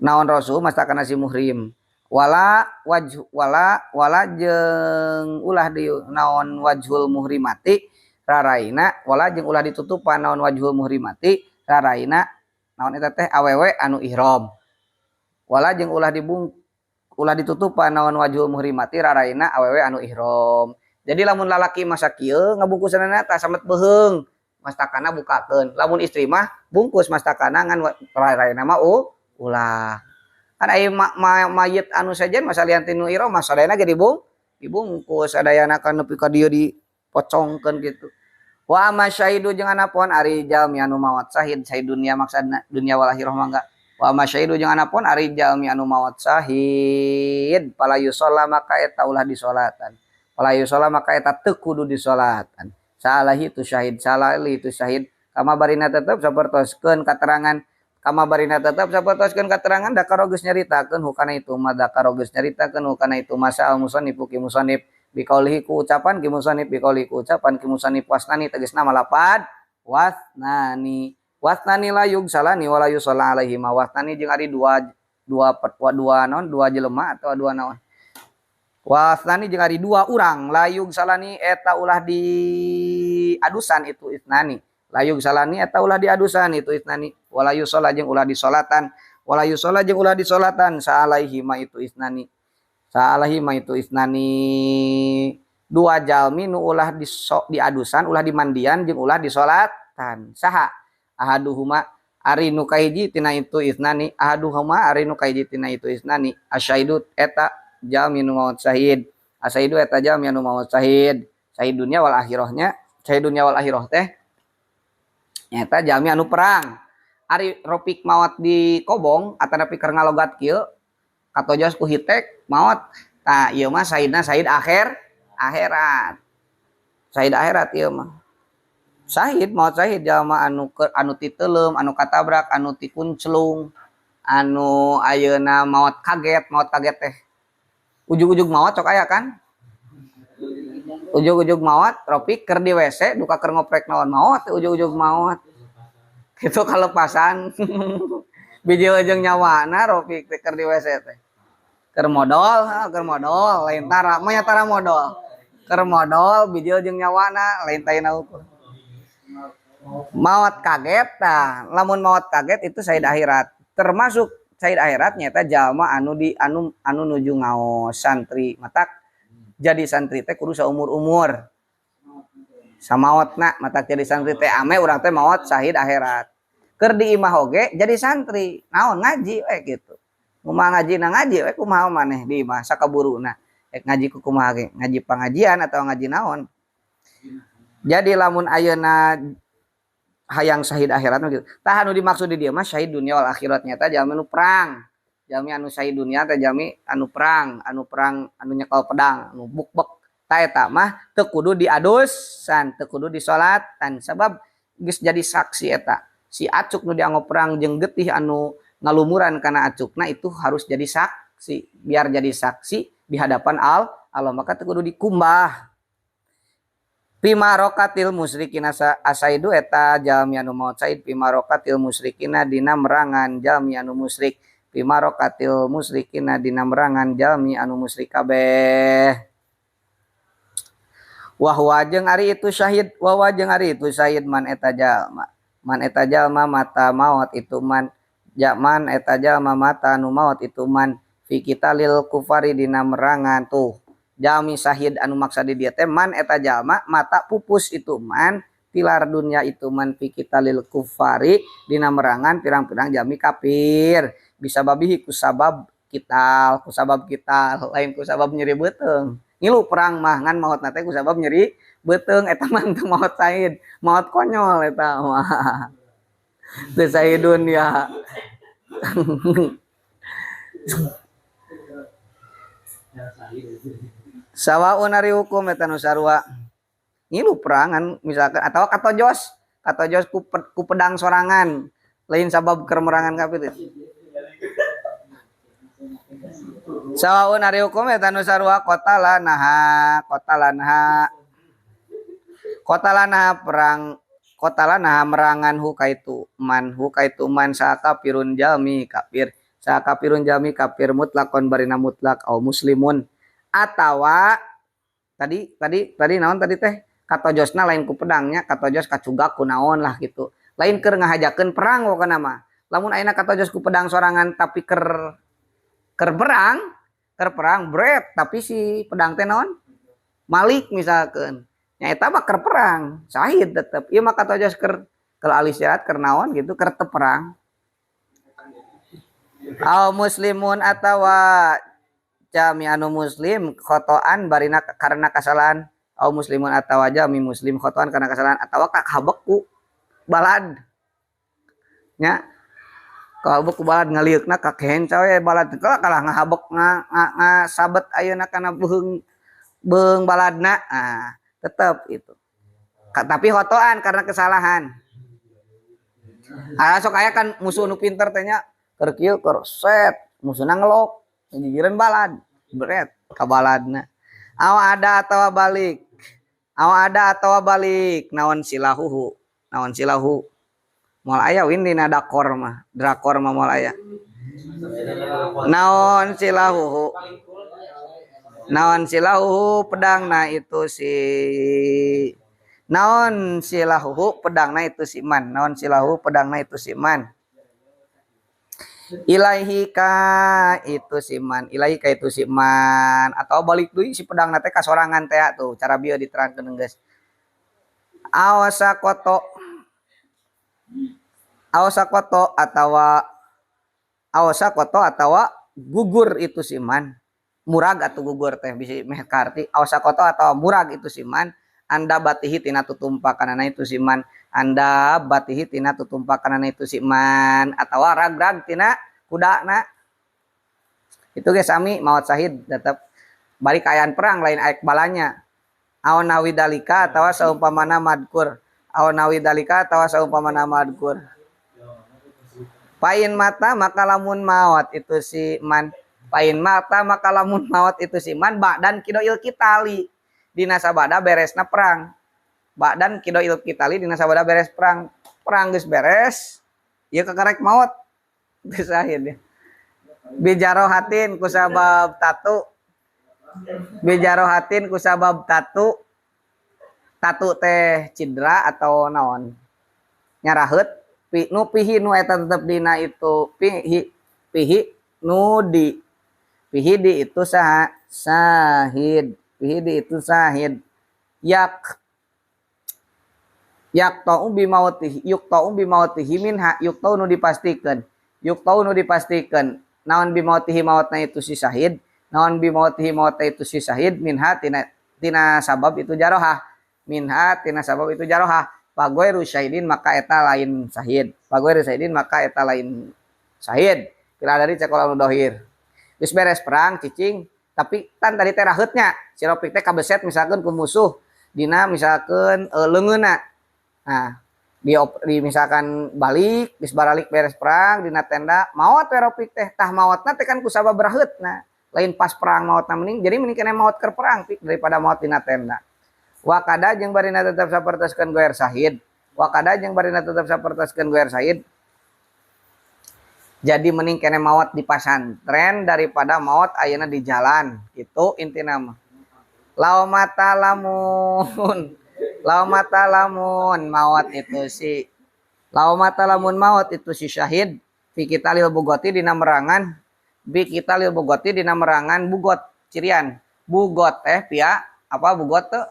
Naon ra'suhu mastakana si muhrim. Wala wajh wala wala jeung ulah di naon wajhul muhrimati raraina wala jeung ulah ditutupan naon wajhul muhrimati raraina naon eta teh awewe anu ihram. Wala jeung ulah dibung ulah ditutupan naon wajhul muhrimati raraina awewe anu ihram. Jadi lamun lalaki masa kieu ngabungkusanana tah samet beuheung mastakana bukakeun. Lamun istri mah bungkus mastakana ngan raraina mah ulah. Kan aya mayit anu sejen masa lian ti nu ihram mah sadayana ge dibungkus sadayana kan nepi ka dieu dipocongkeun gitu. Wa amma syahidu jeung anapun ari jalmi anu maot sahid, sahid dunia maksudna dunia wal akhirah mangga. Wa amma syahidu jeung anapun ari jalmi anu maot sahid fala yusalla maka eta ulah disolatan. Fala yusalla maka eta teu kudu disolatan. Salah itu syahid, salah itu syahid. Kama barina tetep sapertoskeun katerangan, kama barina tetep sapertoskeun katerangan dakaro geus nyaritakeun hukana itu ma dakaro geus nyaritakeun hukana itu masa al musannif ki musannif biqaulihi ku ucapan ki musannif biqaulihi ku ucapan ki musannif wasnani tegasna malapad wasnani wasnani la yugsalani wala yusalla alaihi ma wasnani jeung ari dua dua dua naon dua jelema atau dua naon wasnani jeung ari dua urang la yugsalani eta ulah di adusan itu isnani la yugsalani eta ulah di adusan itu isnani wala yusalla jeung ulah disolatan wala yusalla jeung ulah disolatan saalaihi ma itu isnani saalaihi ma itu isnani dua jalmi nu ulah diadusan ulah dimandian jeung ulah disolatan saha ahaduhuma ari nu kahiji tina itu isnani ahaduhuma ari nu kahiji tina itu isnani asyaidu eta jalmi nu maot syahid asyaidu eta jalmi anu maot syahid syahid dunya wal akhirahnya syahid dunya wal akhirah teh nyata jalmi anu perang ari ropik maot di kobong atanapi keur ngalogat kieu katojos ku hitek maot tah ieu mah syahidna syahid akhirat syahid akhirat ieu mah syahid maot syahid jalma anu anu titeuleum anu katabrak anu tikunclung anu ayeuna maot kaget teh ujug-ujug maot sok aya kan ujug-ujug maot ropik keur di WC duka keur ngoprek naon maot ujug-ujug maot itu kalepasan biji jeung nyawana ropik teh keur di WC teh keur modol lain tara mah nya tara modol keur modol bijil jeung nyawana lain taina ukur maot kaget tah lamun maot kaget itu syahid akhirat termasuk syahid akhirat nyata jalma anu di anu anu nuju ngaos santri matak jadi santri teh kudu saumur-umur samaotna matak jadi santri teh ame urang teh maot syahid akhirat keur di imah oge jadi santri naon ngaji we gitu kumaha ngaji na ngaji we kumaha maneh di imah sakaburuna ek ngaji ku kumaha ge ngaji pangajian atau ngaji naon jadi lamun ayeuna hayang syahid akhirat mah gitu tah anu dimaksud di dieu mah syahid dunya wal akhirat nyata jalmi anu perang jalmi anu syahid dunya teh jalmi anu perang anu nyekel pedang anu bukbek tah eta mah teu kudu diadusan teu kudu disolatan sabab geus jadi saksi eta si acuk nu dianggo perang jeung getih anu ngalumuran kana acukna itu harus jadi saksi biar jadi saksi di hadapan Allah maka teu kudu dikumbah pimarokatil musyrikina asaidu eta jalmi anu maot said pimarokatil musyrikina dina merangan jalmi anu musyrik pimarokatil musyrikina dina merangan jalmi anu musyrik kabeh wa huwa jeung ari itu syahid wa huwa jeung ari itu syahid man eta jalma mata maot itu man jaman eta jalma mata anu maot itu man fi qitalil kufari dina merangan tuh jalmi syahid anu maksa di dieu teh man eta jalma mata pupus itu man tilar dunia itu man fi qitalil kufari dina merangan pirang-pirang jalmi kafir bisa babihi ku sabab kital lain ku sabab nyeri beuteung ngilu perang mah ngan maotna teh ku sabab nyeri beuteung eta mah teu maot syahid maot konyol eta mah teu syahid dunya Sawaun ari hukum eta nu sarua ngilu perangan misalkan atau katojos Katojos ku pedang sorangan, lain sabab keur merangan kafir. Sawaun ari hukum eta nu sarua qatala naha, qatala naha. Qatala naha perang, qatala naha merangan hu kaitu man, hu kaitu man sakafirun jalmi kafir. Sakafirun jalmi kafir mutlakon barina mutlak au muslimun. Atawa tadi tadi tadi naon tadi teh katojosna lain ku pedangnya, katojos kacugak ku naon lah gitu. Lain keur ngahajakeun perang pokona mah. Lamun ayeuna katojos ku pedang sorangan tapi keur keur perang bret tapi si pedang teh naon? Malik misalkan. Nya eta mah keur perang, syahid tetep. Ieu mah katojos keur keur alis jahat keur naon gitu, keur teu perang. Au muslimun atawa jami anu muslim khotoan barina karena kesalahan. Au muslimun atawa jami muslim khotoan karena kesalahan atawa kahabek ku balad. Nya kahabek ku balad ngalieukna ka kenca we balad kalah kalah ngahabek nga sabet ayeuna kana beuheung beuheung baladna. Ah, tetep itu. Tapi khotoan karena kesalahan. Ah, sok aya kan musuh nu pinter teh nya keur kieu keur set musuhna ngelok gigireun balad bret ka baladna. Aw ada atawa balik. Aw ada atawa balik naon silahuhu, naon silahu. Moal aya win dina dakor mah, drakor mah moal aya. Naon silahuhu. Naon silahuhu pedangna itu si naon silahuhu pedangna itu si man, naon silahu pedangna itu si man. Ilaihi ka itu si man, ilaihi ka itu si man atau balik deui si pedangna teh ka sorangan teh tuh cara bieu diterangkeun geus. Awasa koto awasa koto atawa awasa koto atawa gugur itu si man. Murag atau gugur teh bisi meh karti awasa koto atawa murag itu si man. Anda batihi tina tutumpakanana itu si man, anda batihi tina tutumpakanana itu si man atawa rag-rag tina kudana. Itu ge sami maot syahid tetep balik ayaan perang lain aek balanya. Aw nawi dalika atawa saumpamana madkur, aw nawi dalika atawa saumpamana madkur. Pain mata maka lamun maot itu si man, pain mata maka lamun maot itu si man ba'dan kidoil kitali dina sabada beresna perang. Ba'dan kidoil kitali dina sabada beres perang. Perang geus beres, ieu kakarek maot. Geus syahid. Bijarohatin kusabab tatu. Bijarohatin kusabab tatu. Tatu teh cedera atau naon? Nyaraheut pi, nu pihi nu eta tetep dina itu pihi pihi nu di pihi di itu saha syahid. Pihi di itu syahid. Yak yak ta'u bimautihi yuk ta'u bimautihi minha yuk ta'u nu dipastikan yuk ta'u nu dipastikan naon bimautihi mautna itu si syahid, naon bimautihi mautna itu si syahid minha tina tina sabab itu jarohah, minha tina sabab itu jarohah. Pagoiru syahidin maka eta lain syahid, pagoiru syahidin maka eta lain syahid. Kira dari cekola nu dohir geus beres perang cicing tapi kan tadi teh raheutnya si Ropik teh kabeset misalkan ku musuh dina misalkan leungeunna. Nah, di misalkan balik geus baralik beres perang dina tenda maot we Ropik teh tah maotna teh kan ku sabab raheutna lain pas perang maotna mending jadi mending kena maot keur perang pik daripada maot dina tenda. Wakada jeung barina tetep sapertoskeun goer syahid, wakada jeung barina tetep sapertoskeun goer syahid. Jadi mending kene maot di pasantren daripada maot ayeuna di jalan gitu intina mah. Lau mata lamun lau mata lamun maot itu si lau mata lamun maot itu si syahid fi qitalil bugoti dina merangan bi qitalil bugoti dina merangan bugot cirian bugot teh pia apa bugot teh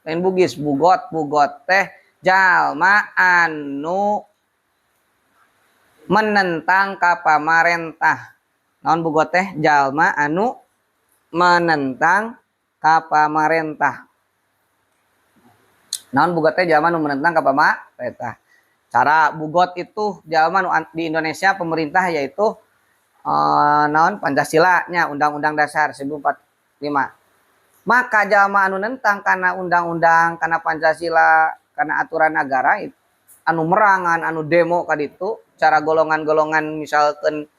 lain bugis bugot bugot teh jalma anu menentang ka pamarentah. Naon bugot teh jalma anu menentang ka pamarentah. Naon bugot teh jalma anu menentang ka pamarentah. Cara bugot itu jalma nu di Indonesia pemerintah yaitu naon Pancasila nya Undang-Undang Dasar 1945. Maka jalma anu nentang karena undang-undang, karena Pancasila, karena aturan negara itu anu merangan anu demo ka ditu cara golongan-golongan misalkan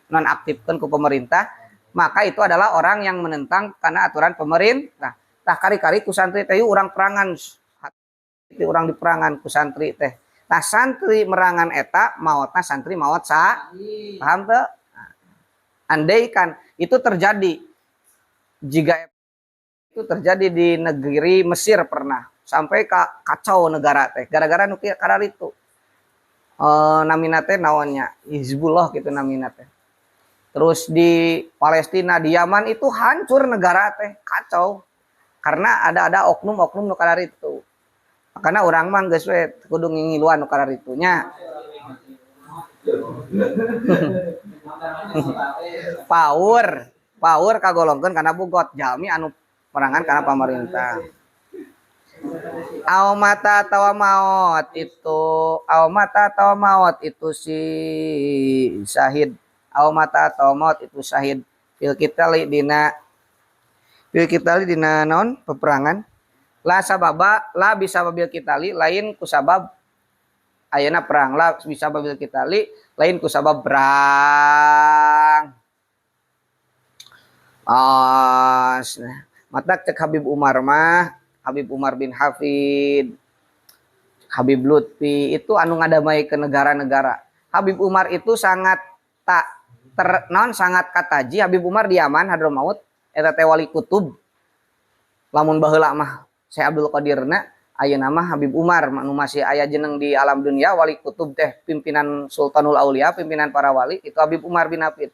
nonaktifkan ke pemerintah, maka itu adalah orang yang menentang karena aturan pemerintah. Tah kari-kari ku santri teh urang perangan, urang diperangan ku santri teh. Tah santri merangan eta maotna santri maot sa. Paham teu? Nah, andaikan itu terjadi, jika itu terjadi di negeri Mesir pernah sampai kacau negara teh gara-gara nu kadar itu. Namina teh naonnya Hizbullah gitu namina teh. Terus di Palestina, di Yaman itu hancur negara teh, kacau. Karena ada oknum-oknum nu kadar itu. Karena urang mah geus we kudu ngingiluan nu kadar itu nya. Paur, paur kagolongkeun kana bugot jalmi anu perangan kana pamarentah. Au mata atawa maot itu, au mata atawa maot itu si syahid. Au mata atau maut itu syahid fil qitali dina fil qitali dina naon peperangan la sababa la bisa babil qitali lain ku sabab ayeuna perang la bisa babil qitali lain ku sabab perang. As matak cek Habib Umar mah, Habib Umar bin Hafid, Habib Lutfi itu anu ngadamai ke negara-negara. Habib Umar itu sangat tak non sangat kataji. Habib Umar di Yaman Hadramaut eta teh wali kutub. Lamun baheula mah Syekh Abdul Qadirna, ayeuna mah Habib Umar nu masih aya jeneng di alam dunia wali kutub teh pimpinan Sultanul Aulia, pimpinan para wali itu Habib Umar bin Hafid.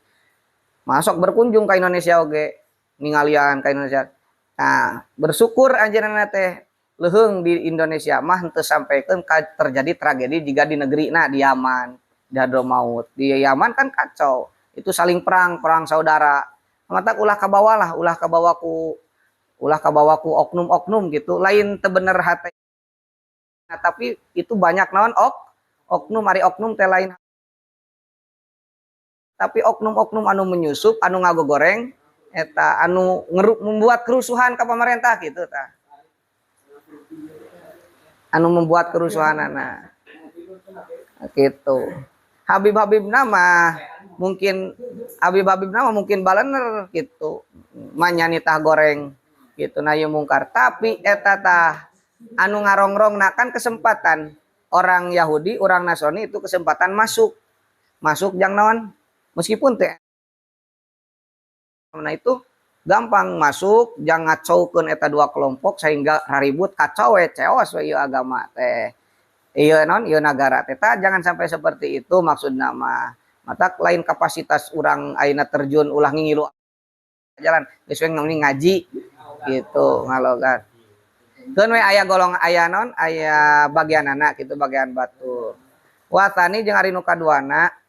Masuk berkunjung ke Indonesia oge, ningalian ke Indonesia. Nah, bersyukur anjeunna teh leuheung di Indonesia mah henteu sampaikan terjadi tragedi jika di negeri na di Yaman, di Hadramaut. Di Yaman kan kacau. Itu saling perang, perang saudara. Mata ulah kabawa lah, ulah kabawa ku oknum-oknum gitu. Lain teu bener hate. Nah, tapi itu banyak naon oknum ari oknum teh lain. Tapi oknum-oknum anu menyusup, anu ngagogoreng eta anu membuat kerusuhan ke pemerintah gitu tah. Anu membuat kerusuhan nah. Gitu. Habib-habib nama mungkin Habib-habib nama mungkin balener gitu. Manyani tah goreng gitu na ieu mungkar. Tapi eta tah anu ngarongrong na kan kesempatan orang Yahudi, orang Nasrani itu kesempatan masuk. Masuk jang naon? Meskipun teh nah itu gampang masuk jang ngacaukeun eta dua kelompok sehingga raribut kacau we ceos we ieu agama teh. Ieu naon ieu nagara teh jangan sampai seperti itu maksudna mah. Matak lain kapasitas urang ayeuna terjun ulah ngingilu jalan geus we ngaji gitu ngalogan. Keun we aya golong aya naon aya bagianana kitu bagian batur. Watani jeung ari nu kaduana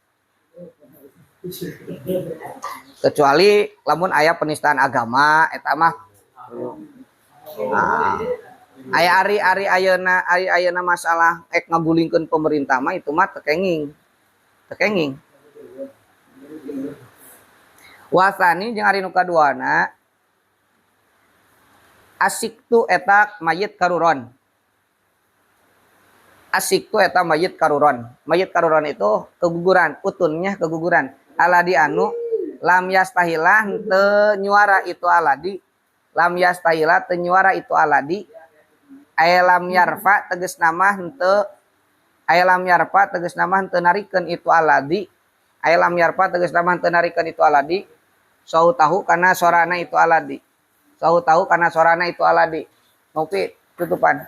kecuali lamun aya penistaan agama eta mah nah, aya ari-ari ayeuna ari ayeuna masalah ek ngagulingkeun pemerintah mah itu mah teu kenging. Teu kenging. Wasani jeung ari nu kaduana asik tu eta mayit karuron. Asik tu eta mayit karuron. Mayit karuron itu keguguran, utunnya keguguran. Aladi anu lam yastahila teu nyuara itu aladi. Lam yastahila teu nyuara itu aladi. Aya lam yarfa tegas nama henteu, aya lam yarfa tegas nama henteu narikeun itu aladi. Aya lam yarfa tegas nama henteu narikeun itu aladi. Sau tahu kana sorana itu aladi. Sau tahu kana sorana itu aladi. Ngopi tutupan.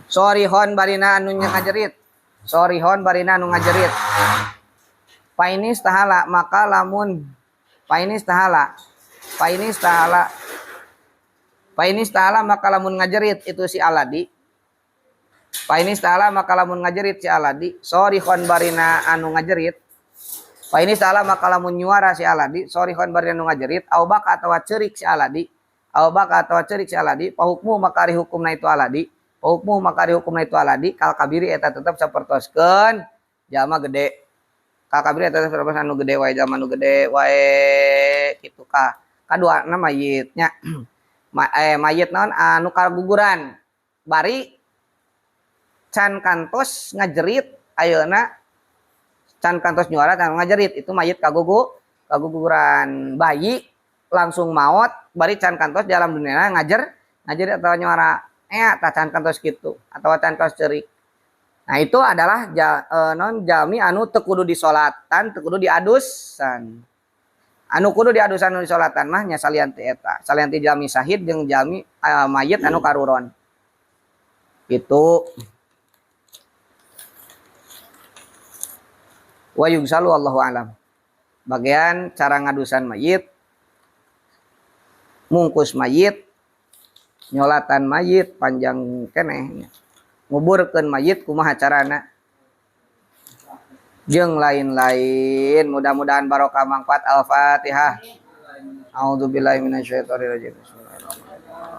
Sorihon barina anu ngajerit. Sorihon barina anu ngajerit. Painis tahala maka lamun painis tahala. Painis tahala. Painis tahala maka lamun ngajerit itu si aladi. Painis tahala maka lamun ngajerit si aladi. Sorihon barina anu ngajerit. Painis tahala maka lamun nyuara si aladi. Sorihon barina anu ngajerit. Au baka atawa ceurik si aladi. Au baka atawa ceurik si aladi. Pahukmu maka ari hukumna itu aladi. Pahukmu maka ari hukumna itu aladi. Kal kabiri eta tetep sapertoskeun jalma gede. Kal kabiri eta tetep sapertoskeun anu gede wae jalma anu gede wae kitu ka. Kaduana mayitnya mayit naon anu kaguguran bari can kantos ngajerit ayeuna can kantos nyuara can ngajerit itu mayit kaguguran. Bayi langsung maot bari can kantos di alam dunia ngajerit atau nyuara tah can kantos kitu atau can kantos ceurik. Nah itu adalah non jalmi anu teu kudu disolatan, teu kudu diadusan. Anu kudu diadusan anu disolatan mah nya salian ti eta, salian ti jalmi syahid jeung jalmi mayit anu karuron. Gitu. Wa yugsalu wallahu alam. Bagian cara ngadusan mayit, mungkus mayit, nyolatan mayit panjang keneh. Nguburkeun mayit kumaha carana jeung lain-lain. Mudah-mudahan barokah manfaat. Al-Fatihah. A'udzubillahi minasyaitonirrajim.